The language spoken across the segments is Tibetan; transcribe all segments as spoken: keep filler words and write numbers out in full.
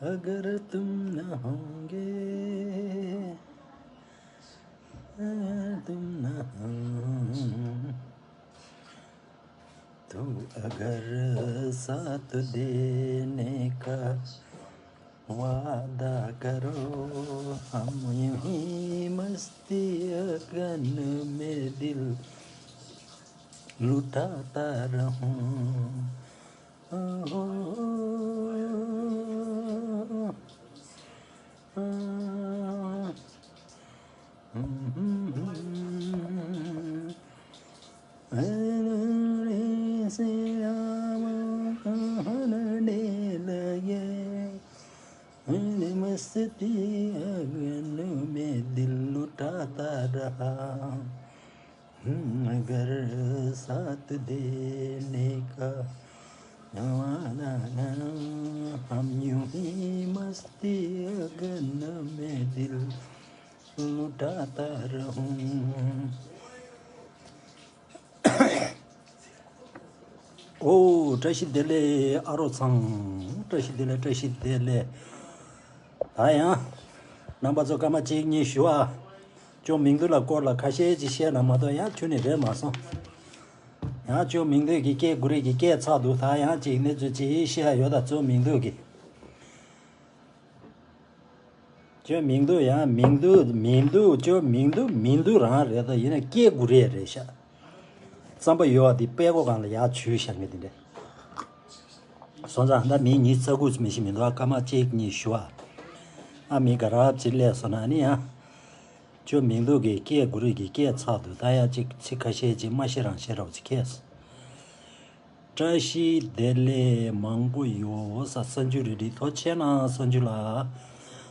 अगर तुम न होंगे, अगर तुम न हो, तो अगर साथ देने का वादा करो, हम यूं ही मस्ती अगन में दिल लुटाता रहूं। मस्ती अगन में दिल लुटाता रहा। अगर साथ देने का वादा ना, हम यूं ही मस्ती अगन में दिल लुटाता रहूं। ཨོ། བཀྲ་ཤིས་བདེ་ལེགས་ཨ་རོགས་ཚང་། བཀྲ་ཤིས་བདེ་ལེགས། བཀྲ་ཤིས་བདེ་ལེགས། ད་ཡང་རྣམ་པ་ཚོ་སྐར་མ་གཅིག་གཉིས་ཞུ་ཨ། ཅོ་མིང་འདུག་ལ་སྐོར་ལ་ཁ་ཤས་ཅིག་བཤད་ན་མ་གཏོགས་ཡང་ཁྱོན་ནས་རེད་མ་སོང་། ཡང་ཅོ་མིང་འདུག་གི་སྐད་གུ་རེ་གི་སྐད་ཚགས་འདུག་ད་ཡང་ཅིག་གནས་ཚུལ་ཅིག་བཤད་ཡོད་ད། ཅོ་མིང་འདུག་གི་ཅོ་མིང་འདུག་ཡང་མིང་འདུག་མིང་འདུག་ཅོ་མིང་འདུག་མིང་འདུག་རང་རེད་ད། ཡིན་ན་སྐད་གུ་རེ་རེད་ཤག་རྩམ་པ་ཡོད་བ་དེ་པད་ཀོ་གང་ལ་ཡག་བྱུས་བཞག་མཁན་དེ་འདྲས། སོང་ཙང་ད་མིང་ཉིས་རྩ་དགུ་མི་ཤེས་མི་འདུག་ཨ། སྐར་མ་གཅིག་གཉིས་ཞུ་ཨ། ཨ་མི་ག་རབ་ཅིག་སླེབས་སོང་ན་ནི་ཡང་། ཅོ་མིང་འདུག་གི་སྐད་གུ་རེ་གི་སྐད་ཚགས་འདུག་ད་ཡང་ཅིག་ཚིག་ཁ་ཤས་ཅིག་མ་ཤེས་རང་ཤེས་རོགས་ཅིག་ཁེས། བཀྲ་ཤིས་བདེ་ལེགས་མང་པོ་ཡོད་ས། གསར་འགྱུར་རེ་རེ་ཐོ་ཆེ་ན་གསར་འགྱུར་ལ།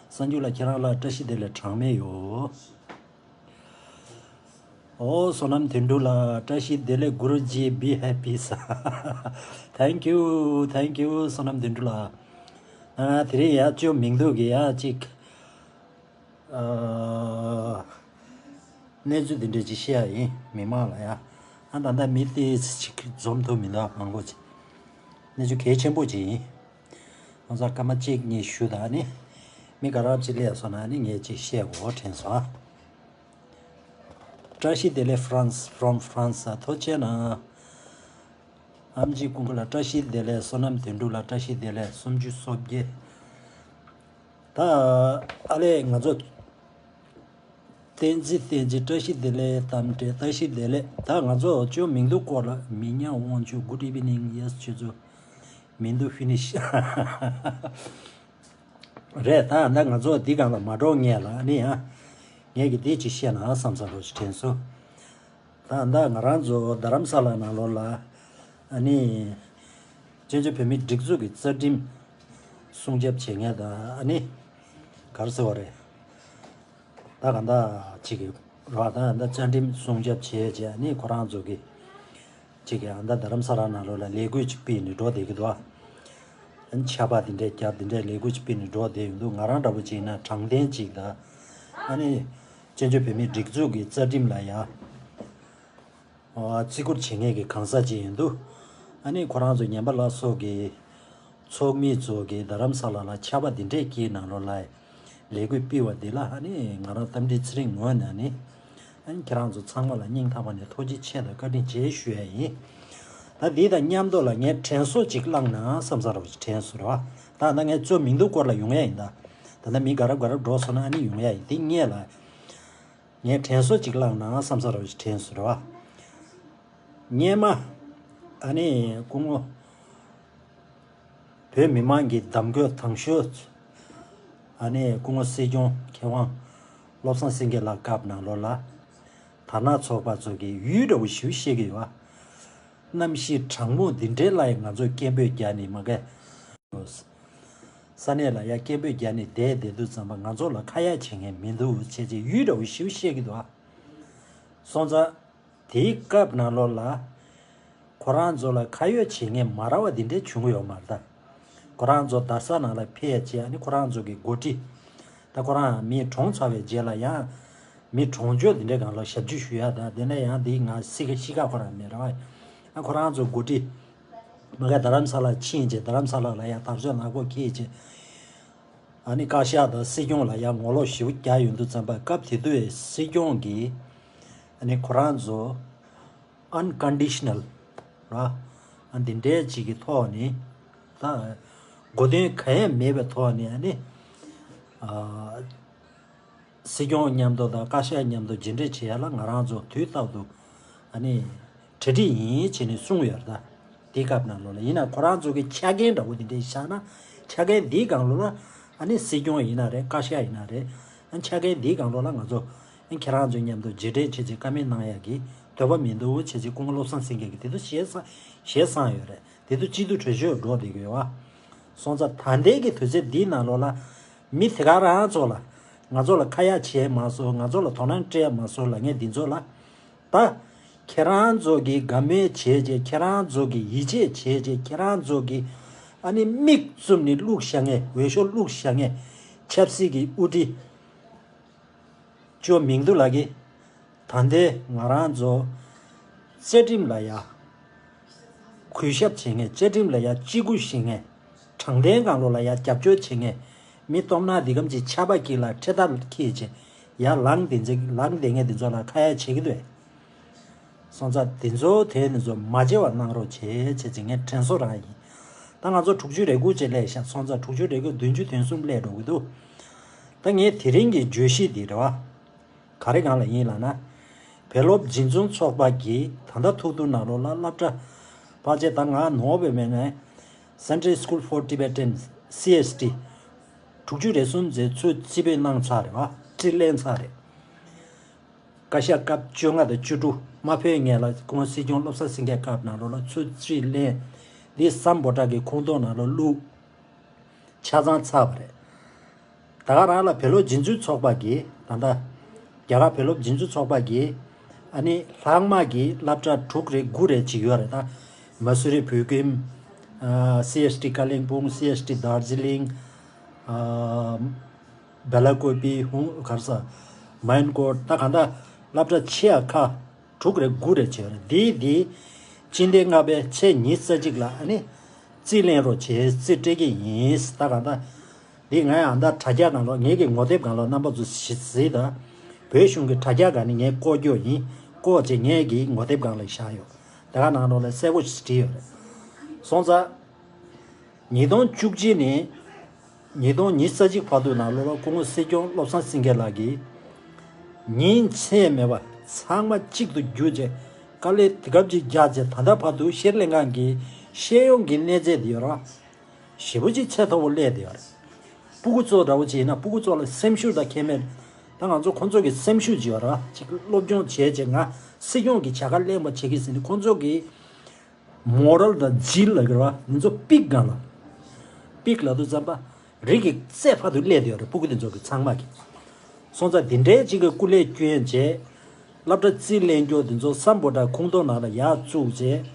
གསར་འགྱུར་ལ་ཁྱེད་རང་ལ་བཀྲ་ཤིས་བདེ་ལེགས་གྲངས་མེད་ཡོད། ཨོ་བསོད་ནམས་དོན་གྲུབ་ལགས་བཀྲ་ཤིས་བདེ་ལེགས། གུ་རུ་ཇི་be happy ས། Thank you, thank you བསོད་ནམས་དོན་གྲུབ་ལགས། ཨ་དེ་རིང་ཡ་ཅོ་མིང་འདུག་གི་ཡ་ཅིག་ཨ་གནས་ཚུལ་འདི་འདྲ་ཅིག་བཤད་ཡ་ཡིན་མི་མང་ལ་ཡ། ཨ་ད་ལྟ་མི་དེ་ཅིག་འཛོམས་ཐུབ་མི་འདུག་མང་པོ་ཅིག་གནས་ཚུལ་གལ་ཆེན་པོ་ཅིག་ཡིན། ང་ཚོ་སྐར་མ་གཅིག་གཉིས་ཞུ་དང་ནི། མི་ག་རབ་ཅིག་སླེབས་སོང་ན་ནི་ངས་ཅིག་བཤད་དགོས་དྲན་སོང་ཨ། བཀྲ་ཤིས་བདེ་ལེགས་France, from France ཐོ་ཆེ་ན། ཨམ་ཅི་ཀུན་དགའ་ལ་བཀྲ་ཤིས་བདེ་ལེགས། བསོད་ནམས་དོན་གྲུབ་ལ་བཀྲ་ཤིས་བདེ་ལེགས། སུམ་ཅུ་སོ་བརྒྱད། ད་ཨ་ལས་ང་ཚོ། བསྟན་འཛིན་བསྟན་འཛིན་བཀྲ་ཤིས་བདེ་ལེགས། གཏམ་བཀྲ་བཀྲ་ཤིས་བདེ་ལེགས། ད་ང་ཚོ་ཅོ་མིང་འདུག་སྐོར་ལ་མི་ཉག་དབང་ཕྱུག good evening yes ཁྱོད་ཚོ་མིང་འདུག finish རེད། ད་ད་ང་ཚོ་འདི་སྒང་ལ་མ་འགྲོ་ངེས་ལ་ནི་ཡང་ངས་ཀྱི་འདི་ཅིག་བཤད་ན་བསམ་བསམ་རོགས་ཅིག་དྲན་སོང་། ད་ད་ང་རང་ཚོ་རྡ་རམ་ས་ལ་ནང་ལོགས་ལ་ཨ་ནི་བཙན་བྱོལ་བོད་མིའི་སྒྲིག་འཛུགས་ཀྱི་རྩ་ཁྲིམས་ སྲུང་སྐྱོབ་བྱེད་མཁན་དང་ཨ་ནི་ག་རེ་ཟེར་བ་རེད། ད་གང་ལྟར་ཅིག་གི་རོགས་དང་ད་བཅའ་ཁྲིམས་སྲུང་སྐྱོབ་བྱེད་བྱས་ཨ་ནི་ཁོ་རང་ཚོ་གི་ཅིག་གི་ཨ་ད་རྡ་རམ་ས་ལ་ནང་ལོགས་ལ་ལས་འགུལ་ཅིག་སྤེལ་ནས་འགྲོ་བསྡད་ཀྱི་འདུག་ཨ་ནི་ཆར་པ་དེ་འདྲས་བརྒྱབ་དེ་འདྲས་ལས་འགུལ་ཅིག་སྤེལ་ནས་འགྲོ་བསྡད་ཡོང་དུས་ང་རང་འདྲ་པོ་ཅིག་ཡིན་ན་དྲང་བདེན་ཅིག་དང་ཨ་ནི་བཙན་བྱོལ་བོད་མིའི་སྒྲིག་འཛུགས་ཀྱི་རྩ་ཁྲིམས་ལ་ཡ། བརྩི་བཀུར་བྱེད་མཁན་གྱི་གང་ཟག་ཅིག་ཡིན་དུས། ཨ་ནི་ཁོ་རང་ཚོ་ངན་པ་ལ་སོགས་ཀྱི་ཚོགས་མི་ཚོ་གིས་རྡ་རམ་ས་ལ་ལ་ཆར་པ་འདི་འདྲས་ཀྱི་ནང་ལོགས་ལ་ལས་འགུལ་སྤེལ་བ་འདི་ལ་ཨ་ནི་ང་རང་རྟ་མགྲིན་ཚེ་རིང་ངོས་ནས་ནི་ཨ་ནི་ཁྱེད་རང་ཚོ་ཚང་མ་ལ་སྙིང་ཐག་པ་ནས་ཐུགས་རྗེ་ཆེ་དང་བཀའ་དྲིན་ཆེ་ཞུ་ཡ་ཡིན། ད་འདི་དང་མཉམ་དུ་ལ་ངས་དྲན་གསོ་ཅིག་བསླངས་ན་བསམ་ས་རོགས་ཅིག་དྲན་གསོ་རེད་བ། ད་ད་ངས་གཙོ་མིང་ཐོ་སྐོར་ལ་ཡོང་ཡ་ཡིན་ད། ད་ལྟ་མི་ག་རབ་ག་རབ་འགྲོ་སོང་ན་ཨ་ནི་ཡོང་ཡ་ཡིན་འདི་སྔས་ལ། ངས་དྲན་གསོ་ཅིག་བསླངས་ན་བསམ་ས་རོགས་ཅིག་དྲན་གསོ་རེད་བ། སྔས་མ། ཨ་ནི་སྐུ་ངོ་བོད་མི་མང་གི་གདམ་རྒྱུད་དང་ཤོས། ཨ་ནི་སྐུ་ངོ་སྲིད་སྐྱོང་མཁས་དབང་བློ་བཟང་སེང་གེ་ལགས་སྐབས་ནང་ལོགས་ལ། དར་ནག་ཚོགས་པ་ཚོ་གིས་ཡུལ་འདྲ་བོ་ཞིག་བཤད་ཀྱི་ཡོད་བ། གནམ་གཤིས་གྲང་མོ་འདི་འདྲའི་ལ་ཡང་ང་ཚོས་སྐད་འབོད་རྒྱག་ནི་མ་གས། ས་གནས་ལ་ཡ་སྐད་འབོད་རྒྱག་ནས་བསྡད་བསྡད་དུས་ཙམ་པ་ང་ཚོ་ལ་ཁ་ཡ་བྱེད་མཁན་མི་འདུག་བྱས་རྗེས་ཡུལ་འདྲ་བོ་ཞིག་བཤད་ཀྱི་འདུག་ཨ། སོང་ཙང་། དེའི་སྐབས་ནང་ལོགས་ལ། ཁོ་རང་ཚོ་ལ་ཁ་ཡོད་བྱེད་མཁན་མ་ར་བ་འདི་འདྲས་བྱུང་གི་ཡོད་མ་རེད་ད། ཁོ་རང་ཚོ་དར་ས་ནང་ལ་ཕེབས་བྱས་ཨ་ནི་ཁོ་རང་ཚོ་གི་འགོ་ཁྲིད། ད་ཁོ་རང་མི་གྲོངས་ཚར་བའི་རྗེས་ལ་ཡང་། མི་གྲོངས་མཆོད་འདི་འདྲའི་སྒང་ལ་ཞབས་ཕྱི་ཞུ་ཡ་དང་དེ་ནས་ཡང་འདི་ང་སི་ཁ་ཤི་ཁ་ཁོ་རང་མེད་ར་བ། ཨ་ཁོ་རང་ཚོ་འགོ་ཁྲིད། མ་ག་རྡ་རམ་ས་ལ་ཕྱིན་བྱས་རྡ་རམ་ས་ལ་ལ་ཡང་དར་ལྕོག་ནག་པོ་འཁྱེར་བྱས། ཨ་ནི་བཀའ་ཤག་དང་སྲིད་སྐྱོང་ལ་ཡང་ངོ་ལོག་ཞེ་པོ་རྒྱག་ཡོང་དུས་ཙམ་པ་སྐབས་དེ་དུས་སྲིད་སྐྱོང་གིས་ཨ་ནི་ཁོ་རང་ཚོ་unconditional་ར་ཨ་འདི་འདྲའི་ཅིག་གི་ཐོག་ནས་ད་གོ་དོན་གང་ཡང་མེད་པའི་ཐོག་ནས་ཨ་ནི་ཨ། སྲིད་སྐྱོང་མཉམ་དུ་དང་བཀའ་ཤག་མཉམ་དུ་མཇལ་འཕྲད་བྱེད་ཡ་ལ་ང་རང་ཚོ་དུས་རྟག་ཏུ་ཨ་ནི་གྲ་སྒྲིག་ཡིན་བྱས་ནས་གསུངས་ཡོད་རེད་ད། དེའི་སྐབས་ནང་ལོགས་ལ་ཡིན་ན་ཁོ་རང་ཚོ་གི་ཆ་རྐྱེན་འདྲ་བོ་དེ་འདྲས་བཞག་ན་ཆ་རྐྱེན་འདིའི་སྒང་ལོགས་ལ་ཨ་ནི་སྲིད་སྐྱོང་ཡིན་ན་རེད་བཀའ་ཤག་ཡིན་ན་རེད་ཨ་ཆ་རྐྱེན་འདིའི་སྒང་ལོགས་ལ་ང་ཚོ་ཨ་ཁྱེད་རང་ཚོ་མཉམ་དུ་མཇལ་འཕྲད་བྱེད་ཆེད་བཀའ་མོལ་གནང་ཡ་གི་འདོད་པ་མི་འདུག་བྱས་ཚེ་སྐུ་ངོ་བློ་བཟང་སེང་གེ་གི་དེ་ཚོ་ཞེ་ས་ཞེ་སང་ཡོད་རེད། དེ་ཚོ་སྤྱི་འཐུས་གྲོས་ཆོད་འགྲོ་བསྡད་ཀྱི་ཡོད་བ། སོང་ཙང་ད་ལྟའི་གི་དུས་ཚོད་འདིའི་ནང་ལོགས་ལ་མི་དེ་ག་རང་ཚོ་ལ་ང་ཚོ་ལ་ཁ་ཡ་བྱས་མ་སོང་ང་ཚོ་ལ་དོ་སྣང་སྤྲད་མ་སོང་ལབ་མཁན་འདི་ཚོ་ལ་ད་ཁྱེད་རང་ཚོ་གི་དགའ་མོས་བྱས་བྱས་ཁྱེད་རང་ཚོ་གི་ཡིད་ཆེས་བྱས་བྱས་ཁྱེད་རང་ཚོ་གི་ཨ་ནི་མིག་བཙུམ་ནས་བླུགས་བཞག་མཁན་འོས་ཤོག་བླུགས་བཞག་མཁན་ཆབ་སྲིད་ཀྱི་དབུ་ཁྲིད། ཅོ་མིང་དུ་ལགས་ཀྱིས། ད་ལྟའི་ང་རང་ཚོ་བཅའ་ཁྲིམས་ལ་ཡ་གུས་ཞབས་བྱེད་མཁན་བཅའ་ཁྲིམས་ལ་ཡ་གཅིག་གུས་ཤིང་མཁན་དྲང་བདེན་སྒང་ལོགས་ལ་ཡ་རྒྱབ་སྐྱོར་བྱེད་མཁན་མི་སྟོབས་ན་འདི་གམ་གྱི་ཆ་པ་གཅིག་ལ་འཕྲེད་དར་འཁྱེར་བྱས་ཡ་ལངས་བསྡད་མཁན་ལངས་བསྡད་མཁན་འདི་ཚོ་ལ་ཁ་ཡ་བྱེད་ཀྱི་འདུག་སོང་ཙང་དེ་ཚོ་དེ་ནི་ཚོ་མ་བརྗེད་པ་གནང་རོགས་བྱེད་བྱེད་ཅིག་ངས་དྲན་གསོ་རང་ཡིན། ད་ང་ཚོ་དྲུག་ཅུ་རེ་དགུ་ཅིག་སླེབས་ཤག་སོང་ཙང་དྲུག་ཅུ་རེ་དགུ་བདུན་ཅུ་དོན་གསུམ་སླེབས་འགྲོ་གི་འདུག་ད་ངས་དེ་རིང་གི་བརྗོད་གཞི་འདི་རེད་བ། ག་རེ་གང་ལ་ཡིན་ལབ་ན། བོད་སློབ་འཛིན་སྐྱོང་ཚོགས་པ་གིས་ད་ལྟ་ཐུག་ཐུག་ནང་ལོགས་ལ་སློབ་གྲྭ་ཕལ་ཆེར་ད་ང་ནོར་བའི་མེད་ན། Central School for Tibetan C S T། དྲུག་ཅུ་རེ་གསུམ་ཙམ་ཚུར་རྩིས་སྤྲོད་གནང་ཚར་རེད་བ། རྩིས་ལེན་ཚར་རེད། བཀའ་ཤག་སྐབས་བཅོ་ལྔ་དང་བཅུ་དྲུག་མ་ཕེབས་སྔོན་ལ་སྐུ་ངོ་སྲིད་སྐྱོང་བློ་བཟང་སེང་གེའི་སྐབས་ནང་ལོགས་ལ་ཚུར་རྩིས་ལེན། འདི་སམ་བྷོ་ཊ་གི་ཁོངས་གཏོགས་ནང་ལོགས་བླུགས། ཆ་ཚང་ཚར་བ་རེད། ད་ག་རང་ལ་བོད་སློབ་སྦྱིན་སྲུང་ཚོགས་པ་གིས་ད་ལྟ་རྒྱ་གར་བོད་སློབ་སྦྱིན་སྲུང་ཚོགས་པ་གིས་ཨ་ནི་ལྷག་མ་གི་སློབ་གྲྭ་དྲུག་རེ་དགུ་རེ་ཅིག་ཡོད་རེད་ད། མ་སུ་རི་བོད་ཁྱིམ། ཨ། སི་ཨེས་ཊི་ཀ་ལིང་སྤུང་། སི་ཨེས་ཊི་དར་ཇི་ལིང་། ཨ། བེ་ལ་ཀོ་པི། ཧུང་། ག་རེ་ཟ། མན་གོ་ད་ག་ད་སློབ་གྲྭ་ཆེ་ཡ་ཁ། དྲུག་རེ་དགུ་རེ་བྱས་རེད། འདི་འདི་སྤྱི་ཟླ་ལྔ་པའི་ཚེས་ཉི་ཤུ་རྩ་གཅིག་ལ་ཨ་ནི་རྩིས་ལེན་རོགས་བྱེད། རྩིས་སྤྲད་ཀྱི་ཡིན། ད་ག་ད་འདི་ང་ཡང་ད་དྲ་རྒྱ་ནང་ལོགས་ངེད་ཀྱི་ངོ་དེབ་སྒང་ལོགས་རྣམ་པ་ཚོ་གཟིགས་དང་། བོད་གཞུང་གི་དྲ་རྒྱ་སྒང་ནས་ངས་བཀོད་རྒྱུ་ཡིན། བཀོད་བྱས་ངེད་ཀྱི་ངོ་དེབ་སྒང་ལ་བཞག་ཡོད། ད་ག་ནང་ལོགས་ལ་གསལ་པོ་ཞིག་བྲིས་ཡོད་རེད། སོང་ཙང་། ཉིས་སྟོང་བཅུ་གཅིག་ནས་ཉིས་སྟོང་ཉི་ཤུ་རྩ་གཅིག་བར་དུ་ནང་ལོགས་ལ་སྐུ་ངོ་སྲིད་སྐྱོང་བློ་བཟང་སེང་གེ་ལགས་ཀྱིས་ཉིན་མཚན་མེད་པར་ཚང་མ་གཅིག་ཏུ་བསྒྱུར་བྱས་དཀའ་ལས་དེ་གབ་ཅིག་རྒྱག་བྱས་ད་ལྟ་བར་དུ་ཤེས་རིག་ལྷན་ཁང་གི་ཤེས་ཡོན་གྱི་གནས་ཚད་དེ་ཡོད་ར་ཞེ་པོ་ཅིག་ཚད་མཐོ་པོ་སླེབས་བསྡད་ཡོད་རེད། སྤུ་གུ་ཚོ་འདྲ་བོ་ཅིག་ཡིན་ན་སྤུ་གུ་ཚོ་ལ་སེམས་ཤུགས་དང་ཁྱད་མེད། ད་ང་ཚོ་ཁོང་ཚོ་གི་སེམས་ཤུགས་ཅིག་ཡོད་ར་ཅིག་སློབ་སྦྱོང་བྱས་བྱས་ང་སྲིད་སྐྱོང་གི་བྱ་དགའ་ལེན་པ་བྱེད་ཀྱི་ཟིན་ནས་ཁོང་ཚོ་གི་མོ་རལ་དང་ཇིལ་ལ་གི་ར་ང་ཚོ་པིག་སྒང་ལ། པིག་ལབ་དུས་ཙམ་པ་རི་གི་རྩེ་བར་དུ་སླེབས་ཡོད་རེད། སྤུ་གུ་དེ་ཚོ་གི་ཚང་མ་གི། སོང་ཙང་འདི་འདྲའི་ཅིག་གི་སྐུ་ལས་བསྐྱོན་བྱས། སློབ་གྲྭ་རྩིས་ལེན་རྒྱུ་དེ་ཚོ་སམ་བྷོ་ཊ་ཁོངས་གཏོགས་ནང་ལ་ཡར་བཙུགས་བྱས།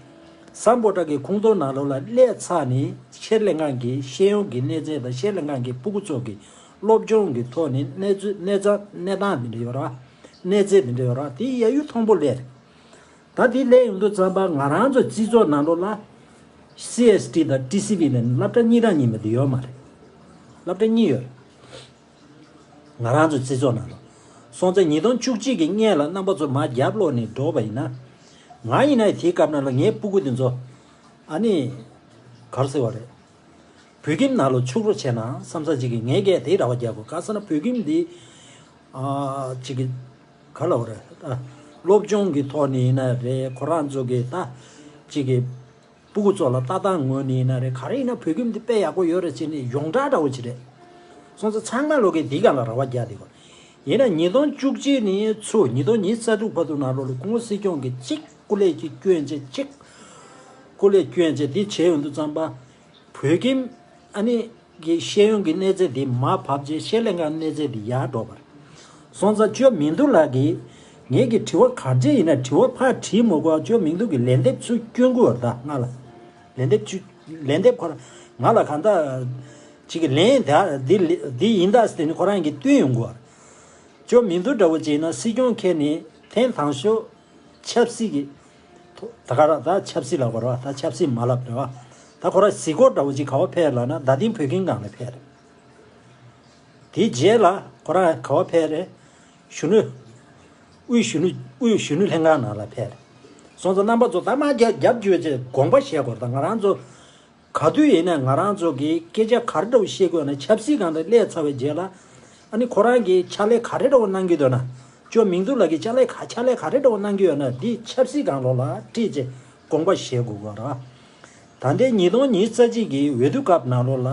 སམ་བྷོ་ཊ་གི་ཁོངས་གཏོགས་ནང་ལོགས་ལ་སླེབས་ཚར་ནས་ཤེས་ལས་ཁང་གི་ཤེས་ཡོན་གྱི་གནས་ཚད་དང་ཤེས་ལས་ཁང་གི་སྤུ་གུ་ཚོ་གི་སློབ་སྦྱོང་གི་ཐོག་ནས་གནས་ཚུལ་གནས་ཚ་གནས་སྟངས་འདི་འདྲ་ཡོད་ར། གནས་ཚད་འདི་འདྲ་ཡོད་ར། དེ་ཡ་ཡུལ་མཐོན་པོ་སླེབས་རེད། ད་དེ་སླེབས་ཡོང་དུས་ཙམ་པ་ང་རང་ཚོ་སྤྱི་ཚོགས་ནང་ལོགས་ལ་སི་ཨེས་ཊི་དང་ཊི་སི་ཝི་ལ་སློབ་གྲྭ་གཉིས་རང་གཉིས་མེད་དེ་ཡོད་མ་རེད། སློབ་གྲྭ་གཉིས་ཡོད་རེད། ང་རང་ཚོ་སྤྱི་ཚོགས་ནང་ལ། སོང་ཙང་ཉིས་སྟོང་བཅུ་གཅིག་གི་སྔས་ལ་རྣམ་པ་ཚོ་མར་རྒྱབ་ལོག་ནས་འགྲོ་བ་ཡིན་ན། ང་ཡིན་ན་དེའི་སྐབས་ནང་ལ་ངའི་སྤུ་གུ་དེ་ཚོ། ཨ་ནི། ག་རེ་ཟེར་བ་རེད། བོད་ཁྱིམ་ནང་ལ་ཆུག་རོགས་བྱས་ན་བསམ་ས་ཅིག་གིས་ངས་ཀྱང་དེའི་རེ་བ་རྒྱག་དགོས། ག་ཟེར་ན་བོད་ཁྱིམ་འདི། ཨ། ཅིག་གི། ག་ལབ་དགོས་རེད། ཨ། སློབ་སྦྱོང་གི་ཐོག་ནས་ཡིན་ན་རེད། ཁོ་རང་ཚོ་གི་ད། ཅིག་གི། སྤུ་གུ་ཚོ་ལ་ལྟ་སྟངས་ངོས་ནས་ཡིན་ན་རེད། ག་རེ་ཡིན་ན་བོད་ཁྱིམ་འདི་དཔེ་ཡག་པོ་ཡོད་རེད་ཅེས་ནས་ཡོངས་གྲགས་འདྲ་བོ་ཅིག་རེད། སོང་ཙང་ཚང་མ་ལོག་གིས་འདིའི་སྒང་ལ་རེ་བ་རྒྱག་བསྡད་དགོས། ཡིན་ན་ཉིས་སྟོང་བཅུ་གཅིག་ནས་ཚུར་ཉིས་སྟོང་ཉི་ཤུ་རྩ་དྲུག་བར་དུ་ནང་ལོགས་ལ་སྐུ་ངོ་སྲིད་སྐྱོང་གིས་གཅིག་སྐུ་ལས་ཀྱི་སྐྱོན་བྱས། གཅིག་སྐུ་ལས་སྐྱོན་བྱས། འདི་བྱས་ཡོང་དུས་ཙམ་པ། བོད་ཁྱིམ་ཨ་ནི་གི་ཤེས་ཡོན་གྱི་གནས་ཚད་དེ་མར་བབས་རྗེས་ཤེས་ལས་ཁང་གནས་ཚད་དེ་ཡར་འགྲོ་བ་རེད། སོང་ཙང་ཅོ་མིང་ཐུ་ལགས་ཀྱིས་ངེད་ཀྱི་དྲི་བ་ག་རེ་ཡིན་ན་དྲི་བ་ཕར་དྲིས་མ་དགོས། ཅོ་མིང་ཐུ་གིས་ལན་འདེབས་ཚུར་སྐྱོན་གྱི་ཡོད་རེད། ད་ང་ལ་ལན་འདེབས་ཚུར་ལན་འདེབས་ཁོ་རང་ང་ལ་གང་ལྟར་ཅིག་གི་ལན་ད་འདི་འདི་ཡིན་ད་ཟེར་ནས་ཁོ་རང་གིས་སྟོན་ཡོང་གི་ཡོད་རེད། ཅོ་མིང་ཐུ་འདྲ་བོ་ཅིག་ཡིན་ན་སྲིད་སྐྱོང་ཁྱེད་ནི་ཐེངས་དང་ཤོས། ཆབ་སྲིད་ཀྱི། ད་ག་ར་ད་ཆབ་སྲིད་ལབ་དགོས་རེད་བ། ད་ཆབ་སྲིད་མ་ལབ་རེད་བ། ད་ཁོ་ར་གཟིགས་སྐོར་འདྲ་བོ་ཅིག་ག་བ་ཕེབས་ལབ་ན་རྡ་སྟེང་བོད་ཁྱིམ་སྒང་ལ་ཕེབས་རེད། དེའི་རྗེས་ལ་ཁོ་ར་ག་བ་ཕེབས་རེད། གཞོན་ནུ། དབུས་གཞོན་ནུ་དབུས་གཞོན་ནུ་ལྷན་ཁང་ནང་ལ་ཕེབས་རེད། སོང་ཙང་རྣམ་པ་ཚོ་ད་མར་རྒྱབ་རྒྱབ་བརྗོད་བྱས་དགོངས་པ་བཞེས་དགོས་རེད། ད་ང་རང་ཚོ། ག་དུས་ཡིན་ན་ང་རང་ཚོ་གིས་སྐད་ཆ་ག་རེ་འདྲ་བོ་བཤད་དགོས་ན་ཆབ་སྲིད་སྒང་ལ་སླེབས་ཚར་བའི་རྗེས་ལ། ཨ་ནི་ཁོ་རང་གིས་ཕྱག་ལས་ག་རེ་འདྲ་བོ་གནང་གི་འདུག་ན། ཅོ་མིང་ཐུ་ལགས་ཀྱིས་ཕྱག་ལས་ག་ཕྱག་ལས་ག་རེ་འདྲ་བོ་གནང་གི་ཡོད་ན་འདི་ཆབ་སྲིད་སྒང་ལོགས་ལ་དཀྲིས་བྱས་དགོངས་པ་བཞེས་དགོས་དགོས་ར། ད་ལྟའི་ཉིས་སྟོང་ཉི་ཤུ་རྩ་གཅིག་གི་འོས་བསྡུ་སྐབས་ནང་ལོགས་ལ།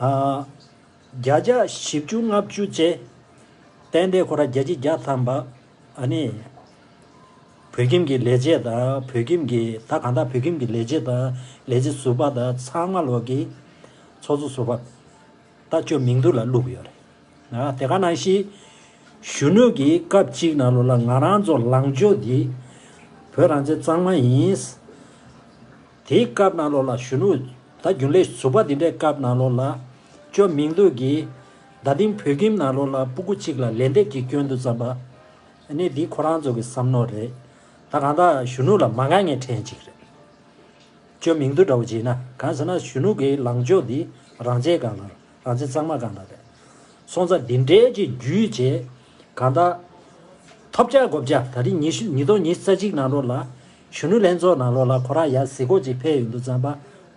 ཨ། བརྒྱ་ཆ་བཞི་བཅུ་ལྔ་བཅུ་བཅས། ཏན་ཏན་ཁོ་ར་བརྒྱ་ཆ་བརྒྱ་ཐམ་པ། ཨ་ནི། བོད་ཁྱིམ་གྱི་ལས་བྱེད་དང་བོད་ཁྱིམ་གྱི་ད་གང་ལྟར་བོད་ཁྱིམ་གྱི་ལས་བྱེད་དང་ལས་བྱེད་ཟུར་པ་དང་ཚང་མ་ལོག་གིས་ཚོགས་གཙོ་ཟུར་པ་ད་ཅོ་མིང་ཐུ་ལ་བླུགས་ཡོད་རེད། ཨ། དེ་ག་ནང་བཞིན་གཞོན་ནུ་གི་སྐབས་གཅིག་ནང་ལོགས་ལ་ང་རང་ཚོ་ལངས་ཕྱོགས་འདི་བོད་རང་བཙན་གཙང་མ་ཡིན། དེའི་སྐབས་ནང་ལོགས་ལ་གཞོན་ནུ་ད་རྒྱུན་ལས་ཟུར་པ་འདི་འདྲའི་སྐབས་ནང་ལོགས་ལ་ཅོ་མིང་ཐུ་གིས་རྡ་སྟེང་བོད་ཁྱིམ་ནང་ལོགས་ལ་སྤུ་གུ་གཅིག་ལ་ལན་འདེབས་ཀྱི་སྐྱོན་དུ་བརྩམས་པ། ཨ་ནི་འདི་ཁོ་རང་ཚོ་གི་བསམ་མནོ་རེད། ད་གང་ལྟར་གཞོན་ནུ་ལ་མ་དགའ་མཁན་ཕྲན་གཅིག་རེད། ཅོ་མིང་ཐུ་འདྲ་བོ་བྱས་ན་གང་ཟེར་ན་གཞོན་ནུ་གི་ལངས་ཕྱོགས་འདི་རང་བཙན་སྒང་ལ་རང་བཙན་གཙང་མ་སྒང་ལ་རེད། སོང་ཙང་འདི་འདྲའི་ཅིག་བརྒྱུད་བྱས་གང་ལྟར། ཐོབ་བྱ་དགོས་བྱ་ད་རིང་ཉི་ཤུ་ཉིས་སྟོང་ཉི་ཤུ་རྩ་གཅིག་ནང་ལོགས་ལ་གཞོན་ནུ་ལྷན་ཚོགས་ནང་ལོགས་ལ་ཁོ་རང་ཡར་གཟིགས་སྐོར་ཅིག་ཕེབས་ཡོང་དུས་ཙམ་པ་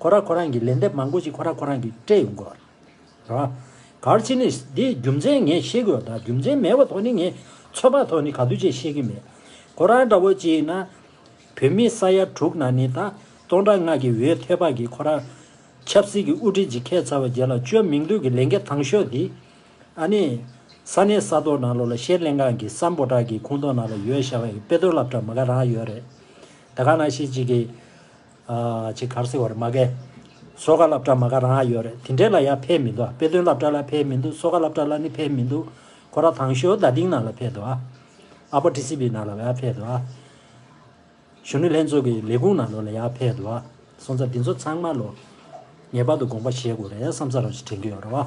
ཁོ་ར་ཁོ་རང་གི་ལན་འདེབས་མང་པོ་ཅིག་ཁོ་ར་ཁོ་རང་གིས་སྤྲད་ཡོང་གི་ཡོད་རེད། རེད་བ། ག་རེ་བྱས་ནས་འདིའི་རྒྱུ་མཚན་ངས་ཤེས་ཀྱི་ཡོད། ད་རྒྱུ་མཚན་མེད་པའི་ཐོག་ནས་ངས་ཚོད་དཔག་ཐོག་ནས་ག་དུས་ཅིག་ཤེས་ཀྱི་མེད། ཁོ་རང་འདྲ་བོ་ཅིག་ཡིན་ན། བོད་མི་ས་ཡ་དྲུག་ནང་ནས་ད་སྟོང་ཕྲག་ལྔ་གི་འོས་ཐོབ་པ་གི་ཁོ་རང་ཆབ་སྲིད་ཀྱི་དབུ་ཁྲིད་ཅིག་འཁེལ་ཚར་བའི་རྗེས་ལ་ཅོ་མིང་ཐུ་གི་ལས་འགན་དང་ཤོས་དེ། ཨ་ནི། ས་གནས་ས་ཐོག་ནང་ལོགས་ལ་ཤེས་ལྷན་ཁང་གི་སམ་བྷོ་ཊ་གི་ཁོངས་གཏོགས་ནང་ལ་ཡོད་བཞག་པའི་དཔེ་སྟོན་སློབ་གྲྭ་མ་ག་རང་ཡོད་རེད། དེ་ག་ནང་བཞིན་ཅིག་གི། ཨ། ཅིག་ག་རེ་ཟེར་བ་རེད། མ་གི། གསོ་བཀའ་སློབ་གྲྭ་མ་ག་རང་ཡོད་རེད། དེ་འདྲས་ལ་ཡར་ཕེབས་མི་འདུག་དཔེ་སྟོན་སློབ་གྲྭ་ལ་ཕེབས་མི་འདུག་གསོ་བཀའ་སློབ་གྲྭ་ལ་ནི་ཕེབས་མི་འདུག་ཁོ་ར་དང་ཤོས་རྡ་སྟེང་ནང་ལ་ཕེབས་འདུག་ཨ། ཨ་ཕ་ཊི་སི་བི་ནང་ལ་ཡར་ཕེབས་འདུག་ཨ། གཞོན་ནུ་ལྷན་ཚོགས་ཀྱི་ལས་ཁུངས་ནང་ལོགས་ལ་ཡར་ཕེབས་འདུག་ཨ། སོང་ཙང་འདི་ཚོ་ཚང་མ་ལོ། ངེས་པར་དུ་དགོངས་པ་བཞེས་དགོས་རེད་བསམ་ས་རོ་ཞིག་དྲན་གྱི་ཡོད་རེད་བ།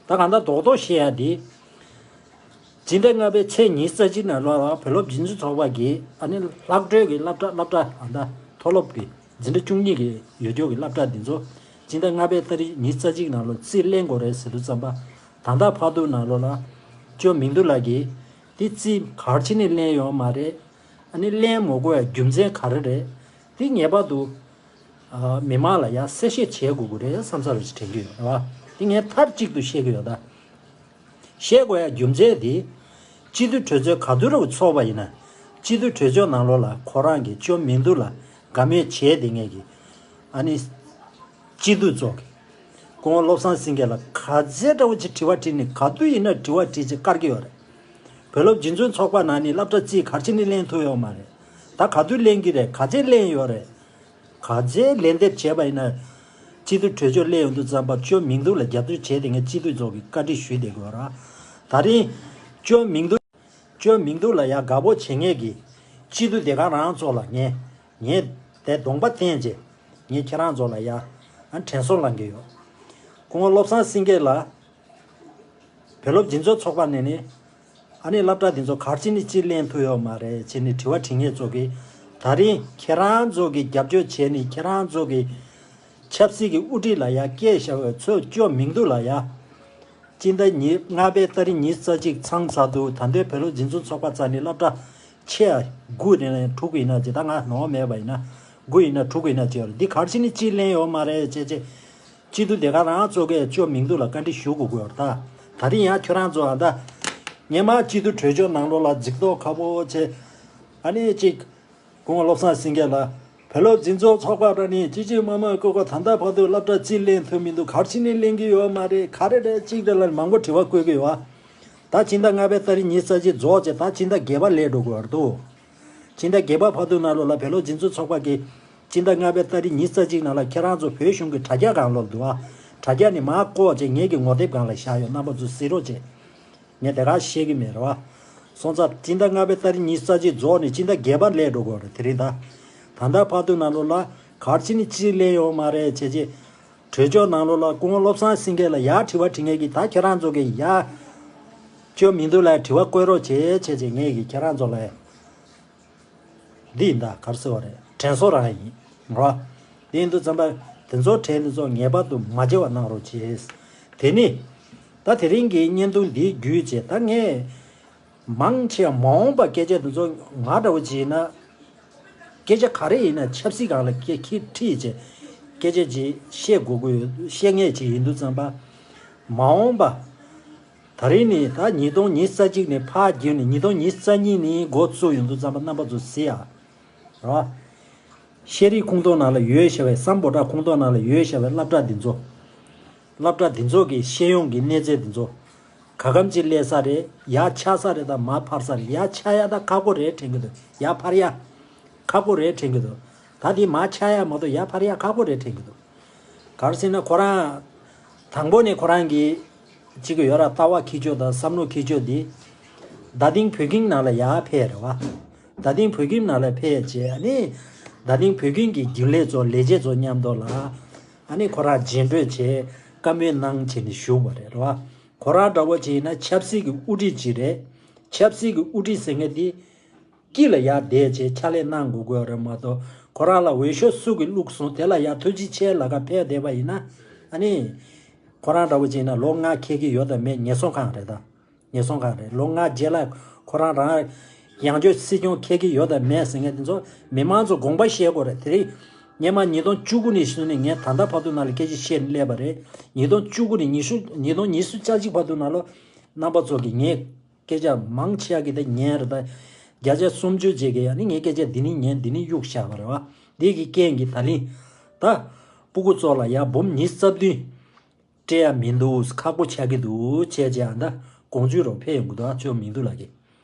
ད་གང་ལྟར་རྡོག་རྡོག་བཤད་ཡ་འདི། སྤྱི་ཟླ་ལྔ་པའི་ཚེས་ཉི་ཤུ་རྩ་གཅིག་ནང་ལོགས་ལ་བོད་སློབ་སྒྱུར་འཛིན་ཚོགས་པ་གིས་ཨ་ནི་ལྷག་འཕྲོས་ཀྱི་སློབ་གྲྭ་སློབ་གྲྭ་ཨ་ད་མཐོ་སློབ་ཀྱི་འཛིན་གྲྭ་བཅུ་གཉིས་ཀྱི་ཡོད་ཆོག་གི་སློབ་གྲྭ་འདི་ཚོ་སྤྱི་ཟླ་ལྔ་པའི་ཏ་རིག་ཉི་ཤུ་རྩ་གཅིག་ནང་ལོགས་རྩིས་ལེན་དགོས་རེད་ཟེར་དུས་ཙམ་པ། ད་ལྟ་བར་དུ་ནང་ལོགས་ལ་ཅོ་མིང་ཐུ་ལགས་ཀྱིས་དེ་རྩིས་ག་རེ་བྱས་ནས་ལེན་ཡོད་མ་རེད། ཨ་ནི་ལེན་མ་དགོས་ཡ་རྒྱུ་མཚན་ག་རེ་རེད། དེ་ངེས་པར་དུ་ཨ་མི་མང་ལ་ཡང་གསལ་བཤད་བྱེད་དགོས་ཀྱི་རེད་བསམ་ས་རེ་ཞིག་དྲན་གྱི་ཡོད་རེད་བ། དེ་ངས་མཐའ་གཅིག་ཏུ་བཤད་ཀྱི་ཡོད་ད། བཤད་དགོས་ཡ་རྒྱུ་མཚན་དེ། སྤྱི་འཐུས་གྲོས་ཚོགས་ག་དུས་རུ་ཚོགས་པ་ཡིན་ན། སྤྱི་འཐུས་གྲོས་ཚོགས་ནང་ལོགས་ལ་ཁོ་རང་གིས་ཅོ་མིང་ཐུ་ལ་དགའ་མོས་བྱས་དེ་ངས་ཀྱི། ཨ་ནི། སྤྱི་འཐུས་ཚོགས་ཀྱི། སྐུ་ངོ་བློ་བཟང་སེང་གེ་ལ་ག་ཚད་འདྲ་བོ་ཅིག་དྲི་བ་དྲིས་ནས་ག་དུས་ཡིན་ན་དྲི་བ་དྲིས་ཅིག་བཀར་གྱི་ཡོད་རེད། བོད་སློབ་སྒྱུར་འཛིན་ཚོགས་པ་ནང་ནས་སློབ་གྲྭ་རྩིས་ག་རེ་བྱས་ནས་ལེན་ཐུབ་ཡོད་མ་རེད། ད་ག་དུས་ལེན་གྱི་རེད། ག་ཚད་ལེན་ཡོད་རེད། ག་ཚད་ལན་འདེབས་བྱས་པ་ཡིན་ན། སྤྱི་འཐུས་གྲོས་ཆོད་སླེབས་ཡོང་དུས་ཙམ་པ་ཅོ་མིང་འདུག་ལ་རྒྱབ་སྐྱོར་བྱས་ཏེ་ངས་སྤྱི་འཐུས་ཚོ་གི་བཀའ་འདྲི་ཞུས་བསྡད་དགོས་ར། ད་རིང་ཅོ་མིང་འདུག་ཅོ་མིང་འདུག་ལ་ཡ་དགའ་པོ་བྱེད་མཁན་གྱི་སྤྱི་འཐུས་དེ་ག་རང་ཚོ་ལ་ངས་ངས་དེ་གདོང་པ་བསྟན་བྱས་ངས་ཁྱེད་རང་ཚོ་ལ་ཡ་ཨ་དྲན་གསོ་ལངས་ཀྱི་ཡོད། སྐུ་ངོ་བློ་བཟང་སེང་གེ་ལ་བོད་སློབ་འཛིན་གྲྭ་ཚོགས་པ་ནས་ནི་ཨ་ནི་སློབ་གྲྭ་འདི་ཚོ་ག་རེ་བྱས་ནས་ཅིག་ལེན་ཐུབ་ཡོད་མ་རེད་བྱས་ནས་དྲི་བ་དྲི་མཁན་ཚོ་གིས་ད་རིང་ཁྱེད་རང་ཚོ་གིས་རྒྱབ་སྐྱོར་བྱས་ནས་ཁྱེད་རང་ཚོ་གིས་ཆབ་སྲིད་ཀྱི་དབུ་ཁྲིད་ལ་ཡ་སྐད་བཤད་པའི་ཚོད་སྐྱོ་མིང་འདུག་ལ་ཡ། སྤྱི་ཟླ་ཉི་ལྔ་པའི་ཏ་རིག་ཉི་ཤུ་རྩ་གཅིག་ཚང་ཚར་འདུག་ད་ལྟའི་བོད་སློབ་འཛིན་གྲྭ་ཚོགས་པ་རྩ་ནས་སློབ་གྲྭ་ཆེ་དགུ་ནས་དྲུག་ཡིན་ན་ཅི་ད་ང་ནོར་མེད་པ་ཡིན་ན་དགུ་ཡིན་ན་དྲུག་ཡིན་ན་ཅི་ཡོད་རེད། འདི་ག་རེ་བྱས་ནས་ཅིག་ལེན་ཡོད་མ་རེད་བྱས་བྱས། སྤྱི་འཐུས་དེ་ག་རང་ཚོ་གས་ཅོ་མིང་འདུག་ལ་བཀའ་འདྲི་ཞུ་དགོས་ཀྱི་ཡོད་རེད་ད། ད་རིང་ཡང་ཁྱོད་རང་ཚོ་ཨ་ད་སྔོན་མ་སྤྱི་འཐུས་གྲོས་ཆོད་ནང་ལོགས་ལ་རྫིག་མདོག་ཁ་པོ་བྱས་ཨ་ནི་ཅིག་སྐུ་ངོ་བློ་བཟང་སེང་གེ་ལ་བོད་སློབ་འཛིན་གྲྭ་ཚོགས་པ་འདྲ་ནི་ཅི་ཅི་མ་མ་ཀོ་ཀོ་ད་ལྟ་བར་དུ་སློབ་གྲྭ་གཅིག་ལེན་ཐུབ་མི་འདུག་ག་རེ་བྱས་ནས་ལེན་གྱི་ཡོད་མ་རེད། ག་རེ་རེད་གཅིག་རེད་ལ་མང་པོ་དྲི་བ་བཀོད་ཀྱི་ཡོད་ཨ། ད་ཕྱི་ཟླ་ལྔ་པའི་ཏ་རིག་ཉི་ཤུ་རྩ་གཅིག་རྫོགས་རྗེས་ད་ཕྱི་ཟླ་བརྒྱད་པ་སླེབས་འགྲོ་གི་ཡོད་རེད་འདུག་ཕྱི་ཟླ་བརྒྱད་པ་བར་དུ་ནང་ལོགས་ལ་བོད་སློབ་འཛིན་གྲྭ་ཚོགས་པ་གིས་ཕྱི་ཟླ་ལྔ་པའི་ཏ་རིག་ཉི་ཤུ་རྩ་གཅིག་ནང་ལ་ཁྱེད་རང་ཚོ་བོད་གཞུང་གི་དྲ་རྒྱ་སྒང་ལོགས་འདུག་ཨ། དྲ་རྒྱ་ནས་མར་བཀོག་བྱས་ངེད་ཀྱི་ངོ་དེབ་སྒང་ལ་བཞག་ཡོད། རྣམ་པ་ཚོ་གཟིགས་རོགས་བྱེད། ངས་དེ་ག་བཤད་ཀྱི་མེད་རེད་བ། སོང་ཙང་སྤྱི་ཟླ་ལྔ་པའི་ཏ་རིག་ཉི་ཤུ་རྩ་གཅིག་རྫོགས་ནས་སྤྱི་ཟླ་བརྒྱད་པ་སླེབས་འགྲོ་གི་ཡོད་རེད་དེ་རིང་ད། ད་ལྟ་བར་དུ་ནང་ལོགས་ལ་ག་རེ་བྱས་ནས་ཅིག་ལེན་ཡོད་མ་རེད་བྱས་རྗེས། གྲོས་ཆོད་ནང་ལོགས་ལ་སྐུ་ངོ་བློ་བཟང་སེང་གེ་ལ་ཡར་དྲི་བ་དྲི་མཁན་གྱིས་ད་ཁྱེད་རང་ཚོ་གིས་ཡར་ཅོ་མིང་འདུག་ལ་དྲི་བ་བཀོད་རོགས་བྱེད་བྱས་རྗེས་ངས་ཀྱིས་ཁྱེད་རང་ཚོ་ལ་འདི་ཡིན་ད་ག་རེ་ཟེར་བ་རེད། དྲན་གསོ་རང་ཡིན་རོ། དེ་ཡིན་དུས་ཙམ་པ་དེ་ཚོ་དྲན་དེ་ཚོ་ངེས་པར་དུ་མ་བརྗེད་པ་གནང་རོགས་བྱེད། དེ་ནི་ད་དེ་རིང་གི་བརྙན་ཐུང་འདིའི་བརྒྱུད་བྱས་ད་ངས་མང་ཆེ་བ་མ་འོངས་པ་སྐད་ཆ་དེ་ཚོ་ང་འདྲ་བོ་ཅིག་ཡིན་ན་སྐད་ཆ་ག་རེ་ཡིན་ན་ཆབ་སྲིད་སྒང་ལ་སྐད་ཁྱི་ཁྲིད་བྱས་སྐད་ཆ་ཅིག་བཤད་དགོས་དགོས་བཤད་ངེས་ཅིག་ཡིན་དུས་ཙམ་པ་མ་འོངས་པ། ད་རིང་ནི་ད་ཉིས་སྟོང་ཉི་ཤུ་རྩ་གཅིག་ནས་ཕར་བརྒྱུད་ནས་ཉིས་སྟོང་ཉི་ཤུ་རྩ་གཉིས་ནས་འགོ་བཙུགས་ཡོང་དུས་ཙམ་པ་རྣམ་པ་ཚོ་གཟིགས་ཨ། རོ། ཤེས་རིག་ཁོངས་གཏོགས་ནང་ལ་ཡོད་བཞག་པའི་སམ་བྷོ་ཊ་ཁོངས་གཏོགས་ནང་ལ་ཡོད་བཞག་པའི་སློབ་གྲྭ་འདི་ཚོ། སློབ་གྲྭ་འདི་ཚོ་གི་ཤེས་ཡོན་གྱི་གནས་ཚད་འདི་ཚོ། ག་གམ་ཅིག་སླེབས་ས་རེད། ཡར་ཆག་ས་རེད་དང་མར་འཕར་ས་རེད། ཡར་ཆག་ཡ་ད་ཁག་པོ་རེད་དྲན་གི་འདུག་ཡར་འཕར་ཡ་ཁག་པོ་རེད་དྲན་གི་འདུག་ད་དེ་མར་ཆག་ཡ་མ་གཏོགས་ཡར་འཕར་ཡ་ཁག་པོ་རེད་དྲན་གི་འདུག་ག་རེ་ཟེར་ན་ཁོ་རང་དང་པོ་ནས་ཁོ་རང་གི་གཅིག་ཡོད་ར་ལྟ་བ་ཁྱི་ཆོ་དང་བསམ་བློ་ཁྱི་ཆོ་འདི་རྡ་སྟེང་བོད་ཁྱིམ་ནང་ལ་ཡར་ཕེབས་རེད་བ། རྡ་སྟེང་བོད་ཁྱིམ་ནང་ལ་ཕེབས་རྗེས་ཨ་ནི་རྡ་སྟེང་བོད་ཁྱིམ་གྱི་རྒྱུན་ལས་ཚོ་ལས་བྱེད་ཚོ་མཉམ་དུ་ལ་ཨ་ནི་ཁོ་རང་མཇལ་འཕྲད་བྱས་བཀའ་མོལ་གནང་བྱས་ནས་བཞུགས་པ་རེད་བ། ཁོ་རང་འདྲ་བོ་བྱས་ན་ཆབ་སྲིད་ཀྱི་དབུ་ཁྲིད་ཅིག་རེད། ཆབ་སྲིད་ཀྱི་དབུ་ཁྲིད་ཟེར་མཁན་འདི། དཀྱིལ་ལ་ཡར་བསྡད་བྱས་ཕྱག་ལས་གནང་དགོས་དགོས་རེད་མ་གཏོགས་ཁོ་རང་ལ་འོས་ཤོག་སུ་གིས་བླུགས་སོང་དེ་ལ་ཡར་ཐུགས་རྗེ་ཆེ་ལབ་ག་ཕེབས་བསྡད་པ་ཡིན་ན་ཨ་ནི། ཁོ་རང་འདྲ་བོ་བྱས་ན་ལོ་ལྔ་འཁེལ་གྱི་ཡོད་དམ་མེད་ཉེན་སྲུང་ཁང་རེད་ད། ཉེན་སྲུང་ཁང་རེད་ལོ་ལྔ་རྗེས་ལ་ཁོ་རང་རང་ཡང་བསྐྱར་སྲིད་སྐྱོང་འཁེལ་གྱི་ཡོད་དམ་མེད་ཟེར་མཁན་དེ་ཚོ་མི་མང་ཚོ་དགོངས་པ་བཞེས་དགོས་རེད་དེ་རིང་། སྔོན་མ་ཉིས་སྟོང་བཅུ་དགུ་ནས་བཟུང་ནས་ངས་ད་ལྟ་བར་དུ་ནང་ལ་སྐད་ཆ་བཤད་ནས་སླེབས་པ་རེད། ཉིས་སྟོང་བཅུ་དགུ་ནས་ཉི་ཤུ་ཉིས་སྟོང་ཉི་ཤུ་རྩ་གཅིག་བར་དུ་ནང་ལོ། རྣམ་པ་ཚོ་གིས་ངས་སྐད་ཆ་མང་ཆེ་བ་གི་ད་ཉན་རེད་ད། བརྒྱ་ཆ་སུམ་ཅུ་ཅིག་གིས་ཡང་ནི་ངའི་སྐད་ཆ་འདི་ནི་ཉན་འདི་ནི་གཡུག་བཞག་པ་རེད་བ། འདི་གི་རྐྱེན་གྱིས་ད་ལིང་། ད། སྤུ་གུ་ཚོ་ལ་ཡ་འབུམ་ཉི་ཤུ་རྩ་བདུན། སྤྲད་ཡ་མི་འདུག་ཁག་པོ་ཆགས་ཀྱི་འདུག་བྱས་བྱས་ཨ་ད་དགོངས་ཚུལ་རོགས་ཕེབས་ཡོང་གི་འདུག་ཨ་ཚོད་མི་འདུག་ལ་གི།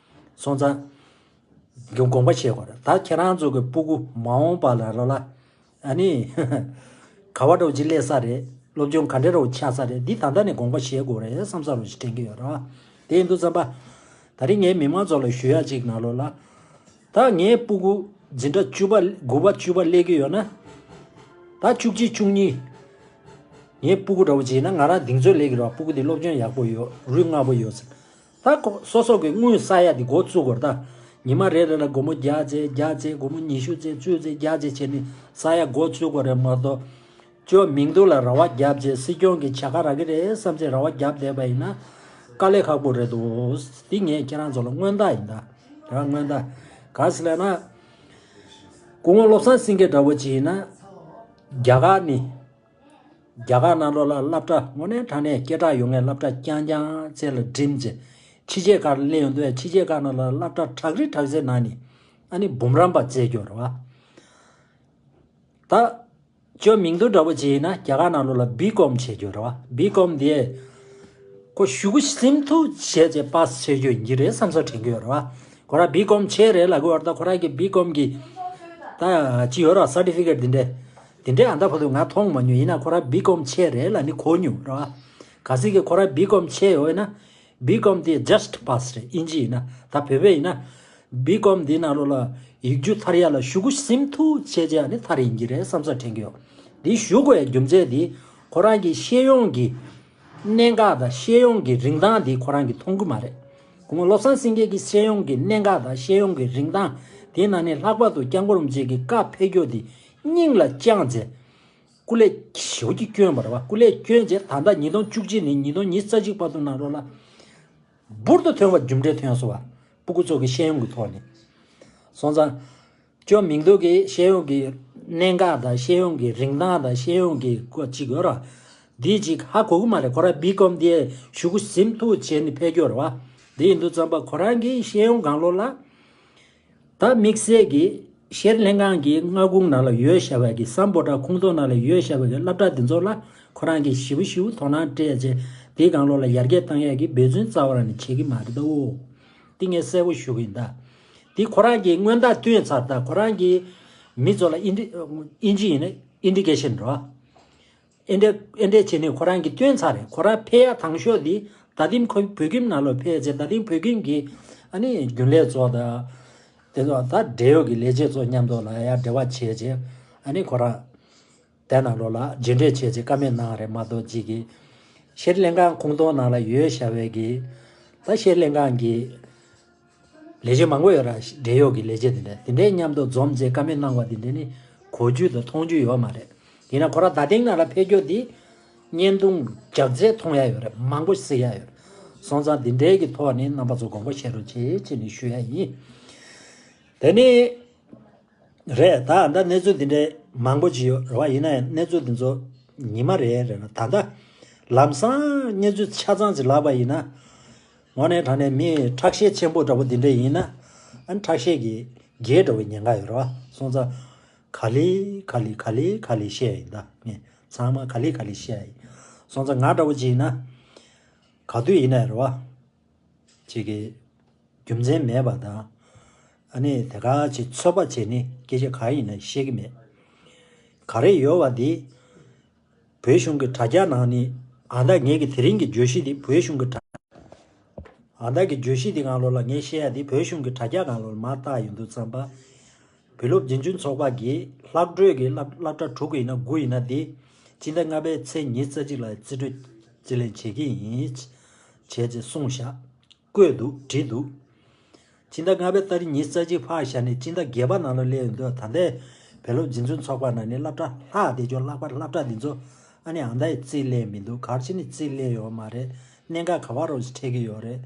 སོང་ཙང་། དགོངས་པ་བཞེས་དགོས་རེད་ད་ཁྱེད་རང་ཚོ་གི་སྤུ་གུ་མ་འོངས་པ་ལ་རོ་ལ། ཨ་ནི། ག་བ་འདྲ་བོ་ཅིག་སླེབས་ས་རེད། སློབ་སྦྱོང་ག་འདྲ་འདྲ་བོ་ཆགས་ས་རེད། འདི་ད་ལྟ་ནས་དགོངས་པ་བཞེས་དགོས་རེད་བསམ་ས་རོ་ཞིག་དྲན་གྱི་ཡོད་རེད་བ། དེ་ཡིན་དུས་ཙམ་པ། ད་རིང་ངས་མི་མང་ཚོ་ལ་ཞུ་ཡ་ཅིག་ནང་ལོགས་ལ། ད་ངའི་སྤུ་གུ་འཛིན་གྲྭ་བཅུ་པ་དགུ་པ་བཅུ་པ་སླེབས་ཀྱི་ཡོད་ན། ད་བཅུ་གཅིག་བཅུ་གཉིས། ངའི་སྤུ་གུ་འདྲ་བོ་ཅིག་ཡིན་ན་ང་རང་གདེང་ཚོད་སླེབས་ཀྱི་རེད་བ། སྤུ་གུ་དེ་སློབ་སྦྱོང་ཡག་པོ་ཡོད་རུས་མངའ་པོ་ཡོད་ཟེར། ད་ཁོ་སོ་སོ་གི་དངུལ་བསགས་ཡ་དེ་འགོ་བཙུགས་དགོས་རེད་ད། ཉི་མ་རེ་རེ་ལ་སྒོར་མོ་བརྒྱ་བྱས་བརྒྱ་བྱས་སྒོར་མོ་ཉི་ཤུ་བྱས་བཅུ་བྱས་བརྒྱ་བྱས་བྱས་ནས་བསགས་ཡ་འགོ་བཙུགས་དགོས་རེད་མ་གཏོགས། ཅོ་མིང་ཐོག་ལ་ར་བ་བརྒྱབ་བྱས་སྲིད་སྐྱོང་གི་བྱ་དགའ་རག་གི་རེད་བསམ་བྱས་ར་བ་བརྒྱབ་བསྡད་པ་ཡིན་ན་དཀའ་ལས་ཁག་པོ་རེད་འདུག་འདི་ངས་ཁྱེད་རང་ཚོ་ལ་སྔོན་བརྡ་ཡིན་ད། ར་སྔོན་བརྡ། ག་ཟེར་ལབ་ན། སྐུ་ངོ་བློ་བཟང་སེང་གེ་འདྲ་བོ་ཅིག་ཡིན་ན། རྒྱ་གར་ནི། རྒྱ་གར་ནང་ལོགས་ལ་སློབ་གྲྭ་དངོས་གནས་དྲང་གནས་སྐད་གྲགས་ཡོད་མཁན་སློབ་གྲྭ་རྐྱང་རྐྱང་བཅས་ལ་འགྲིམ་བྱས་ཕྱི་རྒྱལ་ཁག་ལ་སླེབས་ཡོང་དུས་ཕྱི་རྒྱལ་ཁག་ནང་ལ་སློབ་གྲྭ་གྲགས་རིམ་གྲགས་ཚད་ནང་ནས་ཨ་ནི་འབུམ་རམས་པ་བཙལ་རྒྱུ་རེད་བ། ད་ཅོ་མིང་ཐོག་འདྲ་པོ་ཅིག་ཡིན་ན་རྒྱ་གར་ནང་ལོགས་ལ་བི་ཀོམ་བྱེད་རྒྱུ་རེད་བ། བི་ཀོམ་དེ་ཁོ་གཞུག་གུ་ཟིན་ཐུབ་བྱས་བྱས་པཱ་སི་བྱེད་རྒྱུ་ཡིན་གྱི་རེད་བསམ་ཚོད་དྲན་གྱི་ཡོད་རེད་བ། ཁོ་རང་བི་ཀོམ་བྱས་རེད་ལབ་ཀྱི་ཡོད་རེད། ད་ཁོ་རང་གི་བི་ཀོམ་གི་ད་ཅི་ཡོད་ར་སར་ཊི་ཕི་ཀེཊ་འདི་འདྲས། དེ་འདྲའི་ཨ་ད་བར་དུ་ང་མཐོང་མ་མྱོང་། ཡིན་ན་ཁོ་རང་བི་ཀོམ་བྱས་རེད་ལབ་ནི་གོ་མྱོང་རེད་བ། གལ་སྲིད་ཀྱི་ཁོ་རང་བི་ཀོམ་བྱས་ཡོད་ན། བི་ཀོམ་དེ་just pass རེད། ཨིན་ཇི་ཡིན་ན། ད་བོད་པ་ཡིན་ན། བི་ཀོམ་འདི་ནང་ལོགས་ལ་ཡིག་རྒྱུགས་ཐར་ཡ་ལ་གཞུག་གུ་ཟིན་ཐུབ་བྱས་རྗེས་ཨ་ནི་ཐར་ཡིན་གྱི་རེད་བསམ་ས་དྲན་གྱི་ཡོད། འདི་ཞུ་དགོས་ཡ་རྒྱུ་མཚན་འདི་ཁོ་རང་གི་ཤེས་ཡོན་གྱི་གནད་འགག་དང་ཤེས་ཡོན་གྱི་རིན་ཐང་འདི་ཁོ་རང་གིས་མཐོང་གི་མ་རེད། སྐུ་ངོ་བློ་བཟང་སེང་གེ་གི་ཤེས་ཡོན་གྱི་གནད་འགག་དང་ཤེས་ཡོན་གྱི་རིན་ཐང་དེ་ནང་ནས་ལྷག་པར་དུ་སྐྱབས་མགོན་རིན་པོ་ཆེ་གི་བཀའ་ཕེབས་རྒྱུ་འདི་སྙིང་ལ་བཅངས་རྗེས། སྐུ་ལས་ཞེ་པོ་ཅིག་བསྐྱོན་པ་རེད་བ། སྐུ་ལས་བསྐྱོན་རྗེས་ད་ལྟ་ཉིས་སྟོང་བཅུ་གཅིག་ནས་ཉིས་སྟོང་ཉི་ཤུ་རྩ་གཅིག་བར་དུ་ནང་ལོགས་ལ་འབུར་དུ་ཐོན་པ་རྒྱུ་འབྲས་ཐོན་སོང་བ། སྤུ་གུ་ཚོ་གི་ཤེས་ཡོན་གྱི་ཐོག་ནས། སོང་ཙང་། ཅོ་མིང་དུ་གི་ཤེས་ཡོན་གྱི་གནད་འགག་དང་ཤེས་ཡོན་གྱི་རིན་ཐང་དང་ཤེས་ཡོན་གྱི་སྐོར་ཅིག་ཡོད་ར། འདི་ཅིག་ཧ་གོ་གི་མ་རེད། ཁོ་ར་བི་ཀོམ་དེ་གཞུག་གུ་ཟིན་ཐུབ་བྱས་ནས་ཕེབས་རྒྱུ་རེད་བ། འདི་ཡིན་དུས་ཙམ་པ་ཁོ་རང་གི་ཤེས་ཡོན་སྒང་ལོགས་ལ། ད་དམིགས་བསལ་གྱི་ཤེས་རིག་ལྷན་ཁང་གི་མངའ་ཁོངས་ནང་ལ་ཡོད་བཞག་པའི་གི་སམ་བྷོ་ཊ་ཁོངས་གཏོགས་ནང་ལ་ཡོད་བཞག་པའི་གི་སློབ་གྲྭ་འདི་ཚོ་ལ་ཁོ་རང་གིས་ཞིབ་པོ་ཞིབ་པོ་དོ་སྣང་སྤྲད་རྗེས་དེའི་སྒང་ལོགས་ལ་ཡར་རྒྱས་བཏང་ཡས་ཀྱི་འབད་བརྩོན་རྩ་བ་རང་ནས་བྱེད་ཀྱི་མ་རེད་ད། འོ། འདི་ངས་གསལ་པོ་ཞུ་གི་ཡིན་ད། འདི་ཁོ་རང་གིས་མངོན་རྟགས་བསྟན་ཚར། ད་ཁོ་རང་གིས་མི་ཚོ་ལ་ཨིན་ཌི་ཨིན་ཇི་ཡིན་ན་ཨིན་ཌི་ཀེ་ཤན་འགྲོ། ཨེ་འདྲ་ཨེ་འདྲ་བྱས་ནས་ཁོ་རང་གིས་བཏོན་ཚར་རེད། ཁོ་རང་ཕེབས་ཡ་དང་ཤོས་འདི་རྡ་སྟེང་ཁོ་བོད་ཁྱིམ་ནང་ལ་ཕེབས་རྗེས་རྡ་སྟེང་བོད་ཁྱིམ་གྱི་ཨ་ནི་རྒྱུན་ལས་ཚོ་དང་། དེ་ཚོ་ད་འབྲེལ་ཡོད་ཀྱི་ལས་བྱེད་ཚོ་མཉམ་དུ་ལ་ཡ་འབྲེལ་བ་བྱས་རྗེས་ཨ་ནི་ཁོ་རང་དེ་ནང་ལོགས་ལ་མཇལ་འཕྲད་བྱས་རྗེས་བཀའ་མོལ་གནང་རེད་མ་གཏོགས་ཅིག་གི་ཤེས་རིག་ལྷན་ཁང་ཁོངས་གཏོགས་ནང་ལ་ཡོད་བཞག་པའི་གི་ད་ཤེས་རིག་ལྷན་ཁང་གི་ལས་བྱེད་མང་པོ་ཡོད་ར། འབྲེལ་ཡོད་ཀྱི་ལས་བྱེད་དེ་འདྲ་དེ་འདྲའི་མཉམ་དུ་འཛོམས་རྗེས་བཀའ་མོལ་གནང་བ་དེ་འདྲ་ནི་གོ་རྒྱུ་དང་མཐོང་རྒྱུ་ཡོད་མ་རེད། ཡིན་ན་ཁོ་རང་རྡ་སྟེང་ནང་ལ་ཕེབས་རྒྱུ་དེ་བརྙན་ཐུང་ལྗགས་རྩལ་མཐོང་ཡ་ཡོད་རེད། མང་པོ་གཟིགས་ཡ་ཡོད་རེད། སོང་ཙང་དེ་འདྲའི་གི་ཐོག་ནས་རྣམ་པ་ཚོ་དགོངས་པ་བཞེས་རོགས་བྱེད་ཅེས་ནས་ཞུ་ཡ་ཡིན། དེ་ནི། རེད། ད་ད་གནས་ཚུལ་འདི་འདྲའི་མང་པོ་ཅིག་ཡོད་རེད་བ། ཡིན་ན་ཡང་གནས་ཚུལ་འདི་ཚོ་ཉི་མ་རེ་རེ་ལ་ད་ལྟ་ལམ་སང་གནས་ཚུལ་ཆ་ཚང་ཅིག་ལབ་པ་ཡིན་ན། དངོས་གནས་དྲང་གནས་མི་ཁྲག་ཤེད་ཆེན་པོ་འདྲ་པོ་འདི་འདྲ་ཡིན་ན་ཨ་ནི་ཁྲག་ཤེད་ཀྱི་རྒྱས་འགྲོ་བའི་ཉེན་ཁ་ཡོད་རེད་བ། སོང་ཙང་ག་ལེ་ག་ལེ་ག་ལེ་ག་ལེ་བཤད་ཡ་ཡིན། ད་ངས་ཚང་མ་ག་ལེ་ག་ལེ་བཤད་ཡ་ཡིན། སོང་ཙང་ང་འདྲ་པོ་ཅིག་ཡིན་ན་ག་དུས་ཡིན་ན་རེད་བ། ཅིག་གི་རྒྱུ་མཚན་མེད་པ་དང་། ཨ་ནི་དེ་ག་ཅིག་ཚོད་དཔག་བྱས་ནས་སྐད་ཆ་ག་ཡིན་ན་བཤད་ཀྱི་མེད། ག་རེ་ཡོད་པ་འདི། བོད་གཞུང་གི་དྲ་རྒྱ་ནང་ནས་ཨ་ད་ངེད་ཀྱི་དེ་རིང་གི་བརྗོད་གཞི་འདི་བོད་གཞུང་གི་དྲ། ཨ་ད་གི་བརྗོད་གཞི་འདི་སྒང་ལོགས་ལ་ངས་བཤད་ཡ་འདི་བོད་གཞུང་གི་དྲ་རྒྱ་སྒང་ལོགས་ལ་མར་བལྟས་ཡོང་དུས་ཙམ་པ། བོད་སློབ་འཛིན་སྐྱོང་ཚོགས་པ་གིས་ལྷག་འཕྲོས་ཀྱི་སློབ་སློབ་གྲྭ་དྲུག་ཡིན་ན་དགུ་ཡིན་ན་དེ་སྤྱི་ཟླ་ལྔ་པའི་ཚེས་ཉི་ཤུ་རྩ་གཅིག་ལ་རྩིས་སྤྲོད་རྩིས་ལེན་བྱེད་ཀྱི་ཡིན། བྱས་ཅེས་གསུངས་བཞག་བཀོད་འདུག་བྲིས་འདུག་སྤྱི་ཟླ་ལྔ་པའི་ཏ་རིག་ཉི་ཤུ་རྩ་གཅིག་ཕར་བཞག་ནས་སྤྱི་ཟླ་བརྒྱད་པ་ནང་ལ་སླེབས་ཡོང་དུས་ད་ལྟའི་བོད་སློབ་འཛིན་སྐྱོང་ཚོགས་པ་ནང་ནས་སློབ་གྲྭ་ལྷག་བསྡད་ཀྱོག་ལྷག་པ་སློབ་གྲྭ་འདི་ཚོ་ཨ་ནི་ཨ་མདའ་ཡི་རྩིས་ལེན་མི་འདུག་ག་རེ་བྱས་ནས་རྩིས་ལེན་ཡོད་མ་རེད། གནད་འགག་ག་བ་རོགས་ཤིག་འཕྲད་ཀྱི་ཡོད་རེད།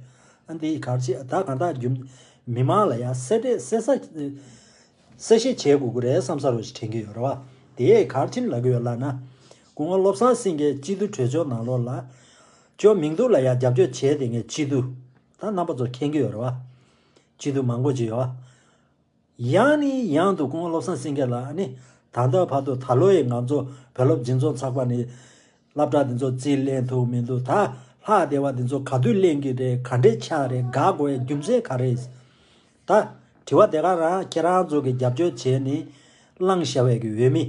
ཨ་འདི་ག་རེ་བྱས་ད་གང་ལྟར་རྒྱུ་མི་མང་ལ་ཡ་གསལ་འདེབས་གསལ་ས། གསལ་བཤད་བྱེད་དགོས་ཀྱི་རེད་བསམ་ས་རོགས་ཤིག་དྲན་གྱི་ཡོད་རེད་བ། དེ་ག་རེ་བྱས་ནས་ལབ་ཀྱི་ཡོད་ལབ་ན། སྐུ་ངོ་བློ་བཟང་སེང་གེ་སྤྱི་འཐུས་གྲོས་ཚོགས་ནང་ལོགས་ལ། ཅོ་མིང་འདུག་ལ་ཡ་རྒྱབ་སྐྱོར་བྱས་དེ་ངས་སྤྱི་འཐུས། ད་རྣམ་པ་ཚོ་མཁྱེན་གྱི་ཡོད་རེད་བ། སྤྱི་འཐུས་མང་པོ་ཅིག་ཡོད་བ། ཡང་ནས་ཡང་དུ་སྐུ་ངོ་བློ་བཟང་སེང་གེ་ལགས་ནི་ད་ལྟ་བར་དུ་ད་ལོ་ཡི་ང་ཚོ་བོད་སློབ་འཛིན་སྐྱོང་ཚོགས་པ་ནི་སློབ་གྲྭ་འདི་ཚོ་རྩིས་ལེན་ཐུབ་མི་འདུག་ད་ལྷག་བསྡད་པ་འདི་ཚོ་ག་དུས་ལེན་གྱི་རེད། ག་འདྲས་ཆགས་རེད། དགག་དགོས་ཡ་རྒྱུ་མཚན་ག་རེ་རེད། ད་དྲི་བ་དེ་ག་རང་ཁྱེད་རང་ཚོ་གི་རྒྱབ་སྐྱོར་བྱས་ནས་བླངས་བཞག་པའི་གི་འོས་མི་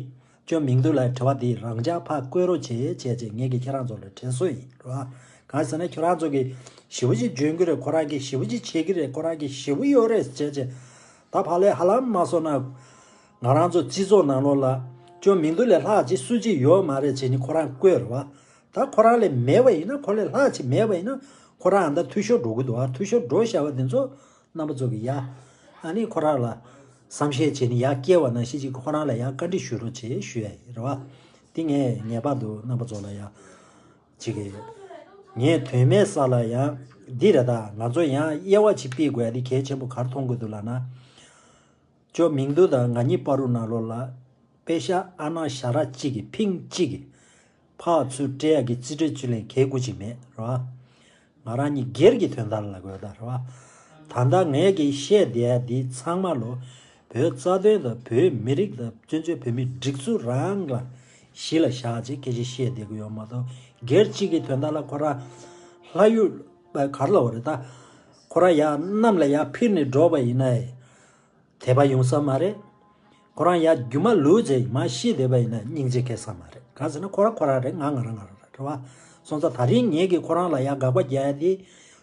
ཅོ་མིང་འདུག་ལ་དྲི་བ་དེ་རང་འཇགས་ཕར་བཀོད་རོགས་བྱེད་བྱས་བྱས་ངས་ཀྱི་ཁྱེད་རང་ཚོ་ལ་དྲན་གསོ་ཡིན་རོ། གང་ཟེར་ན་ཁྱེད་རང་ཚོ་གི་ཞེ་པོ་ཅིག་འཇོན་གི་རེད། ཁོ་རང་གི་ཞེ་པོ་ཅིག་བྱེད་ཀྱི་རེད། ཁོ་རང་གི་ཞེ་པོ་ཡོད་རེད་བྱས་བྱས་ད་ཕར་ལས་ཧ་ལམ་མ་སོང་ན་ང་རང་ཚོ་སྤྱི་ཚོགས་ནང་ལོགས་ལ་ཅོ་མིང་འདུག་ལས་ལྷག་ཅིག་སུ་གཅིག་ཡོད་མ་རེད་བྱས་ནས་ཁོ་རང་བཀོད་རོ། ད་ཁོ་རང་ལས་མེད་པ་ཡིན་ན་ཁོ་ལས་ལྷག་ཅིག་མེད་པ་ཡིན་ན་ཁོ་རང་ཨ་ད་འཐུས་ཤོར་འགྲོ་གི་འདུག་ཨ་འཐུས་ཤོར་འགྲོ་བཞག་པ་དེ་ཚོ་རྣམ་པ་ཚོ་གི་ཡ། ཨ་ནི་ཁོ་རང་ལ་བསམ་ཤེས་བྱས་ནས་ཡ་སྐྱེལ་བ་ནང་བཞིན་ཅིག་ཁོ་རང་ལ་ཡ་བཀའ་འདྲི་ཞུ་རོགས་བྱེད་ཞུ་ཡ་ཡིན་རེད་བ། དེ་ངས་ངེས་པར་དུ་རྣམ་པ་ཚོ་ལ་ཡ། ཅིག་གི་ངས་དོན་མེད་ས་ལ་ཡང་འདི་རེད། ད་ང་ཚོ་ཡང་དབྱེ་བ་ཅིག་ཕྱེ་དགོས་ཡ་དེ་གལ་ཆེན་པོ་ག་རེ་མཐོང་དགོས་འདུག་ལབ་ན། ཅོ་མིང་འདུག་དང་ང་གཉིས་བར་དུ་ནང་ལོགས་ལ་པེ་ཤག་ཨ་ནག་ཞ་ར་གཅིག་གི་ཕིང་གཅིག་གི་ཕར་ཚུར་སྤྲད་ཡག་གི་རྩིས་སྤྲོད་རྩིས་ལེན་གལ་དགུ་ཅིག་མེད་རེད་བ། ང་རང་གཉིས་སྒེར་གྱི་དོན་དག་ལ་ལབ་དགོས་ད་རེད་བ། ད་ལྟ་ངས་ཀྱི་བཤད་བསྡད་ཡ་འདི་ཚང་མ་ལོ་བོད་རྩ་དོན་དང་བོད་མི་རིགས་དང་བཙན་བྱོལ་བོད་མིའི་སྒྲིག་འཛུགས་རང་ལ་གཞི་ལ་བཞག་ཅིག་སྐད་ཆ་བཤད་བསྡད་ཀྱི་ཡོད་མ་གཏོགས་སྒེར་གཅིག་གི་དོན་དག་ལ་ཁོ་རང་ལྷ་ཡུལ་པ་ག་རེ་ལབ་དགོས་རེད་ད། ཁོ་རང་ཡར་གནམ་ལ་ཡར་འཕུར་ནས་འགྲོ་བ་ཡིན་ན་དད་པ་ཡོང་ས་མ་རེད། ཁོ་རང་ཡ་རྒྱུ་མ་ལུས་རྗེས་མ་ཤི་བསྡད་པ་ཡིན་ན་སྙིང་རྗེ་སྐྱེ་ས་མ་རེད། གང་ཟེར་ན་ཁོ་རང་ཁོ་རང་རེད། ང་ང་རང་ང་རང་རེད། རེད་བ། སོང་ཙང་ད་རིང་ངེད་ཀྱིས་ཁོ་རང་ལ་ཡ་དགག་པ་རྒྱག་ཡ་དེ།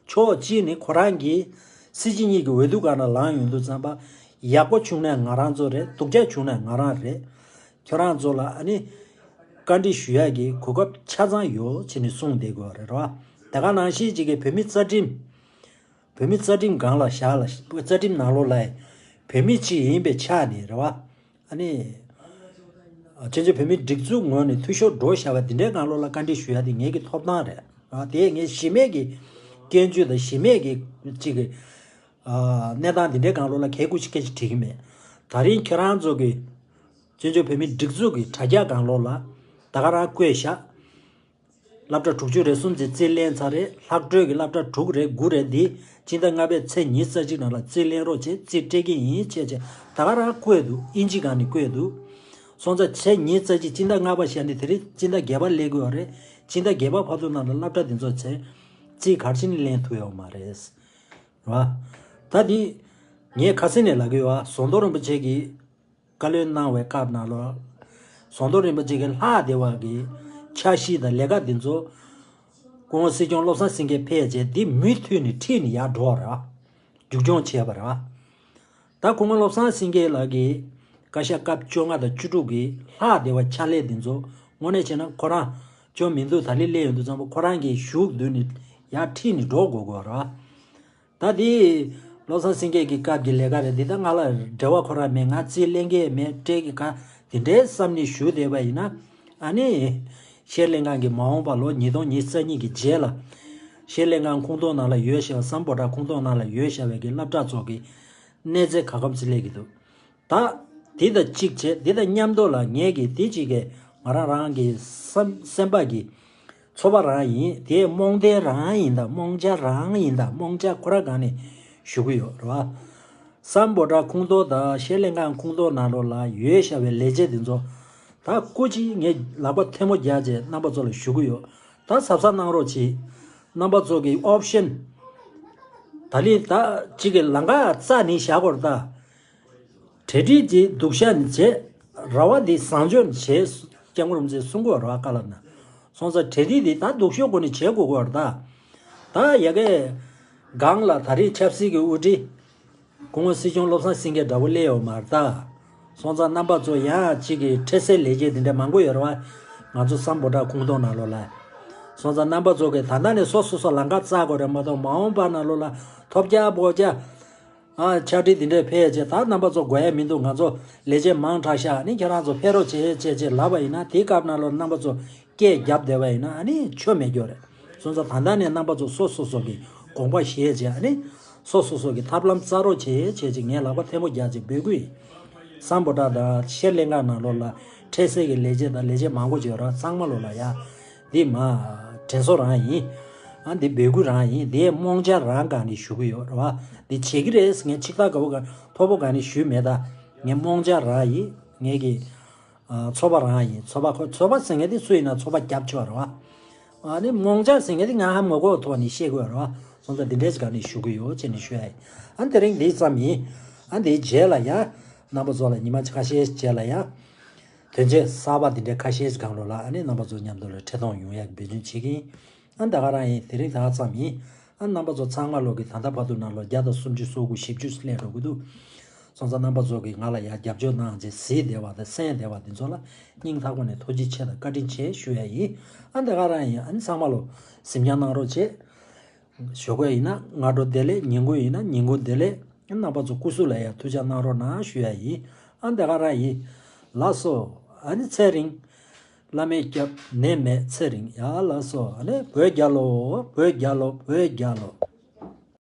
ཕྱོགས་གཅིག་ནས་ཁོ་རང་གིས་སྲིད་སྤྱི་གཉིས་ཀྱི་འོས་བསྡུ་སྒང་ལ་ལངས་ཡོང་དུས་ཙམ་པ། ཡག་པོ་བྱུང་ན་ང་རང་ཚོ་རེད། སྡུག་ཅག་བྱུང་ན་ང་རང་རེད། ཁྱོད་རང་ཚོ་ལ་ཨ་ནི་བཀའ་འདྲི་ཞུ་ཡ་གི་གོ་སྐབས་ཆ་ཚང་ཡོད་ཅེས་ནས་གསུངས་བསྡད་དགོས་རེད། རེད་བ། དེ་ག་ནང་བཞིན་གཅིག་གི་བོད་མི་རྩ་ཁྲིམས། བོད་མི་རྩ་ཁྲིམས་སྒང་ལ་བཞག་ལ། རྩ་ཁྲིམས་ནང་ལོགས་ལ་བོད་མི་གཅིག་ཡིན་པའི་ཆ་ནས་རེད་བ། ཨ་ནི། བཙན་བྱོལ་བོད་མིའི་སྒྲིག་འཛུགས་ངོས་ནས་འཐུས་ཤོར་འགྲོ་བཞག་པ་འདི་འདྲའི་སྒང་ལོགས་ལ་བཀའ་འདྲི་ཞུ་ཡ་དེ་ངེད་ཀྱི་ཐོབ་ཐང་རེད། ཨ། དེ་ངས་གཞི་མེད་ཀྱི་སྐྱོན་བརྗོད་དང་གཞི་མེད་ཀྱི་གཅིག་གི་ཨ། གནས་སྟངས་འདི་འདྲའི་སྒང་ལོགས་ལ་གལ་ཀུ་ཅི་སྐད་ཅིག་དྲིས་ཀྱི་མེད། ད་རིང་ཁྱེད་རང་ཚོ་གི་བཙན་བྱོལ་བོད་མིའི་སྒྲིག་འཛུགས་ཀྱི་དྲ་རྒྱ་སྒང་ལོགས་ལ་ད་ག་རང་བཀོད་བཞག་སློབ་གྲྭ་དྲུག་ཅུ་རེ་གསུམ་ཙམ་རྩིས་ལེན་ཚར་རེད། ལྷག་འཕྲོས་ཀྱི་སློབ་གྲྭ་དྲུག་རེ་དགུ་རེ་འདི་སྤྱི་ཟླ་ལྔ་པའི་ཚེས་ཉི་ཤུ་རྩ་གཅིག་ནང་ལ་རྩིས་ལེན་རོགས་བྱེད། རྩིས་སྤྲད་ཀྱི་ཡིན་བྱས་བྱས་ད་ག་རང་བཀོད་འདུག་ཨིན་ཇི་སྒང་ནས་བཀོད་འདུག་སོང་ཙང་ཚེས་ཉི་ཤུ་རྩ་གཅིག་སྤྱི་ཟླ་ལྔ་པ་བཞག་ནས་དེ་རིང་སྤྱི་ཟླ་བརྒྱད་པ་སླེབས་དགོས་པ་རེད། སྤྱི་ཟླ་བརྒྱད་པ་བར་དུ་ནང་ལ་སློབ་གྲྭ་འདི་ཚོ་ཚེ་རྩིས་ག་རེ་བྱས་ནས་ལེན་ཐུབ་ཡོད་མ་རེད། རེད་བ། ད་འདི་ངས་ཁ་སང་ནས་ལབ་ཀྱི་ཡོད་བ། ཟམ་གདོང་རིན་པོ་ཆེ་གིས་བཀའ་བློན་གནང་བའི་སྐབས་ནང་ལོགས། ཟམ་གདོང་རིན་པོ་ཆེ་གི་ལྷག་བསྡད་པ་གི་འཆར་གཞི་དང་ལས་ཀ་འདི་ཚོ་སྐུ་ངོ་སྲིད་སྐྱོང་བློ་བཟང་སེང་གེ་ཕེབས་རྗེས་འདི་མུ་མཐུད་ནས་ཁྲིད་ནས་ཡར་འགྲོ་བ་རེད་བ། མཇུག་སྐྱོང་བྱས་པ་རེད་བ། ད་སྐུ་ངོ་བློ་བཟང་སེང་གེ་ལགས་ཀྱིས་བཀའ་ཤག་སྐབས་བཅོ་ལྔ་དང་བཅུ་དྲུག་གི་ལྷག་བསྡད་པ་ཕྱག་ལས་འདི་ཚོ་དངོས་གནས་བྱས་ན་ཁོ་རང་བཅོ་མི་འདུག་ད་ལི་སླེབས་ཡོང་དུས་ཙམ་པ་ཁོ་རང་གིས་ཞུགས་བསྡུས་ནས་ཡར་ཁྲིད་ནས་འགྲོ་དགོས་དགོས་རེད་བ། ད་འདི་བློ་བཟང་སེང་གེ་གི་སྐབས་ཀྱི་ལས་ཀ་རེད། འདི་ད་ང་ལ་འབྲེལ་བ་ཁོ་རང་མེད། ང་རྩིས་ལེན་མཁན་མེད། སྤྲད་ཀྱི་ག་དེ་འདྲའི་བསམ་ནས་ཞུ་བསྡད་པ་ཡིན་ན། ཨ་ནི་ཤེས་ལྷན་ཁང་གི་མ་འོངས་པ་ལོ་ཉིས་སྟོང་ཉི་ཤུ་རྩ་གཉིས་ཀྱི་རྗེས་ལ་ཤེས་ལྷན་ཁང་ཁོངས་གཏོགས་ནང་ལ་ཡོད་བཞག་སམ་བྷོ་ཊ་ཁོངས་གཏོགས་ནང་ལ་ཡོད་བཞག་པའི་གི་སློབ་གྲྭ་ཚོ་གི་གནས་ཚད་ག་གམ་ཙི་སླེབས་ཀྱི་འདུག་ད་དེ་དང་གཅིག་བྱས་དེ་དང་མཉམ་དུ་ལ་ངས་ཀྱི་དེ་གཅིག་གི་ང་རང་རང་གི་སེམས་སེམས་པ་གི་ཚོར་བ་རང་ཡིན། དེ་རྨོངས་དད་རང་ཡིན་དང་རྨོངས་འཆར་རང་ཡིན་དང་རྨོངས་འཆར་ཁོ་རང་སྒང་ནས་ཞུ་གི་ཡོད་རེད་བ། སམ་བྷོ་ཊ་ཁོངས་གཏོགས་དང་ཤེས་ལྷན་ཁང་ཁོངས་གཏོགས་ནང་ལོགས་ལ་ཡོད་བཞག་པའི་ལས་བྱེད་འདི་ཚོ་ད་སྐུ་མཁྱེན་ངས་ལག་པ་ཐལ་མོ་སྦྱར་བྱས་རྣམ་པ་ཚོ་ལ་ཞུ་གི་ཡོད། ད་གཟབ་གཟབ་གནང་རོགས་གྱིས། རྣམ་པ་ཚོ་གི་ཨོབ་ཤན་ད་ལི་ད་གཅིག་གི་ལམ་ཁ་རྩ་ནས་བཞག་དགོས་རེད་ད། གྲ་སྒྲིག་ཅིག་སྡུག་ཤ་ནས་བྱེད། ར་བ་འདི་བཟང་སྤྱོད་ནས་བྱེད། སྐྱབས་མགོན་རིན་པོ་ཆེས་གསུང་གི་ཡོད་རེད་བ། བཀའ་སློབ་ན། སོང་ཙང་གྲ་སྒྲིག་འདི་ད་སྡུག་ཤོས་སྒོ་ནས་བྱེད་དགོས་ཀྱི་ཡོད་རེད་ད། ད་ཡ་གི་སྒང་ལ་ད་རེས་ཆབ་སྲིད་ཀྱི་དབུ་ཁྲིད་སྐུ་ངོ་སྲིད་སྐྱོང་བློ་བཟང་སེང་གེ་འདྲ་བོ་སླེབས་ཡོད་མ་རེད་ད། སོང་ཙང་རྣམ་པ་ཚོ་ཡང་གཅིག་གི་འཕྲལ་སེལ་ལས་བྱེད་འདི་འདྲ་མང་པོ་ཡོད་རེད་བ། ང་ཚོ་སམ་བྷོ་ཊ་ཁོངས་གཏོགས་ནང་ལོགས་ལ། སོང་ཙང་རྣམ་པ་ཚོ་གི་ད་ལྟ་ནས་སོ་སོ་སོ་ལམ་ཁ་བཙལ་དགོས་རེད་མ་གཏོགས་མ་འོངས་པ་ནང་ལོགས་ལ་ཐོབ་རྒྱག་ཕོག་རྒྱག་ཨ། ཕྱག་བྲིས་འདི་འདྲས་ཕེབས་བྱས་ད་རྣམ་པ་ཚོ་དགོས་ཡ་མི་འདུག་ང་ཚོ་ལས་བྱེད་མང་དྲགས་ཤག་ཨ་ནི་ཁྱེད་རང་ཚོ་ཕེབས་རོགས་བྱེད་བྱས་བྱས་ལབ་པ་ཡིན་ན་དེའི་སྐབས་ནང་ལོགས་རྣམ་པ་ཚོ་སྐད་རྒྱབ་བསྡད་པ་ཡིན་ན་ཨ་ནི་ཆོ་མེད་རྒྱུ་རེད། སོང་ཙང་ད་ལྟ་ནས་རྣམ་པ་ཚོ་སོ་སོ་སོ་གི་དགོངས་པ་བཞེས་བྱས་ཨ་ནི་སོ་སོ་སོ་གི་ཐབས་ལམ་བཙལ་རོགས་བྱེད་བྱས་བྱས་ངས་ལག་པ་ཐལ་མོ་སྦྱར་བྱས་འབོད་སྐུལ་ཡིན། སམ་བྷོ་ཊ་དང་ཤེས་ལྷན་ཁང་ནང་ལོགས་ལ་འཕྲལ་སེལ་གྱི་ལས་བྱེད་དང་ལས་བྱེད་མང་པོ་ཅིག་ཡོད་ར། ཚང་མ་ལོགས་ལ་ཡ་འདི་མ་དྲན་གསོ་རང་ཡིན། ཨ་འདི་འབོད་སྐུལ་རང་ཡིན། འདི་རྨོངས་འཆར་རང་སྒང་ནས་ཞུ་གི་ཡོད་རེད་བ། འདི་བྱེད་ཀྱི་རེད་ངས་ཆིག་ཐག་ག་བོ་ག་མཐོ་པོ་ག་ནས་ཞུས་མེད་ད། ངས་རྨོངས་འཆར་རང་ཡིན། ངས་ཀྱི་ཨ་ཚོར་བ་རང་ཡིན། ཚོར་བ་ཁོ་ཚོར་བ་ཟེར་མཁན་དེ་སུ་ཡིན་ན་ཚོར་བ་རྒྱབ་ཆོག་རེད་བ། ཨ་ནི་རྨོངས་འཆར་ཟེར་མཁན་དེ་ང་ཧ་མ་གོ་ཐོག་ནས་བཤད་དགོས་རེད་བ། སོང་ཙང་འདི་འདྲས་ཀྱི་སྒང་ནས་ཞུ་གི་ཡོད་ཅེས་ནས་ཞུ་ཡ་ཡིན། ཨ་དེ་རིང་འདི་ཙམ་ཡིན། ཨ་འདིའི་རྗེས་ལ་ཡ་རྣམ་པ་ཚོ་ལ་ཉི་མ་ཁ་ཤས་རྗེས་ལ་ཡ། དོན་ཆེན་གསར་པ་འདི་འདྲའི་ཁ་ཤས་སྒང་ལོགས་ལ་ཨ་ནི་རྣམ་པ་ཚོ་མཉམ་དུ་ལ་འཕྲད་མཐོང་ཡོང་ཡག་འབད་བརྩོན་བྱེད་ཀྱི་ཡིན། ཨ་ད་ག་རང་ཡིན། དེ་རིང་ད་ག་ཙམ་ཡིན། ཨ་རྣམ་པ་ཚོ་ཚང་མ་ལོག་གི་ད་ལྟ་བར་དུ་ནང་ལོགས་བརྒྱ་དང་སུམ་ཅུ་སོ་དགུ་བཞི་བཅུ་སླེབས་འགྲོ་གི་འདུག་སོང་ཙང་རྣམ་པ་ཚོ་གིས་ང་ལ་ཡ་རྒྱབ་སྐྱོར་གནང་བྱས་གཟིགས་བསྡད་པ་དང་གསན་བསྡད་པ་འདི་ཚོ་ལ་སྙིང་ཐག་པ་ནས་ཐུགས་རྗེ་ཆེ་དང་བཀའ་དྲིན་ཆེ་ཞུ་ཡ་ཡིན། ཨ་ད་ག་རང་ཡིན། ཨ་ནི་ཚང་མ་ལོ་གཟིམ་འཇག་གནང་རོགས་བྱེད། ཞོགས་ཀས་ཡིན་ན་སྔ་དྲོ་བདེ་ལེགས། ཉིན་གུང་ཡིན་ན་ཉིན་གུང་བདེ་ལེགས། རྣམ་པ་ཚོ་སྐུ་གཟུགས་ལ་ཡང་ཐུགས་ཅག་གནང་རོགས་གནང་ཞུ་ཡ་ཡིན། ཨ་འདི་ག་རང་ཡིན། ལགས་སོ། ཨ་ནི་ཚེ་རིང་། བླ་མས་སྐྱབས་ནད་མེད་ཚེ་རིང་། ཡ་ལགས་སོ། ཨ་ནི་བོད་རྒྱལ་ལོ། བོད་རྒྱལ་ལོ། བོད་རྒྱལ་ལོ།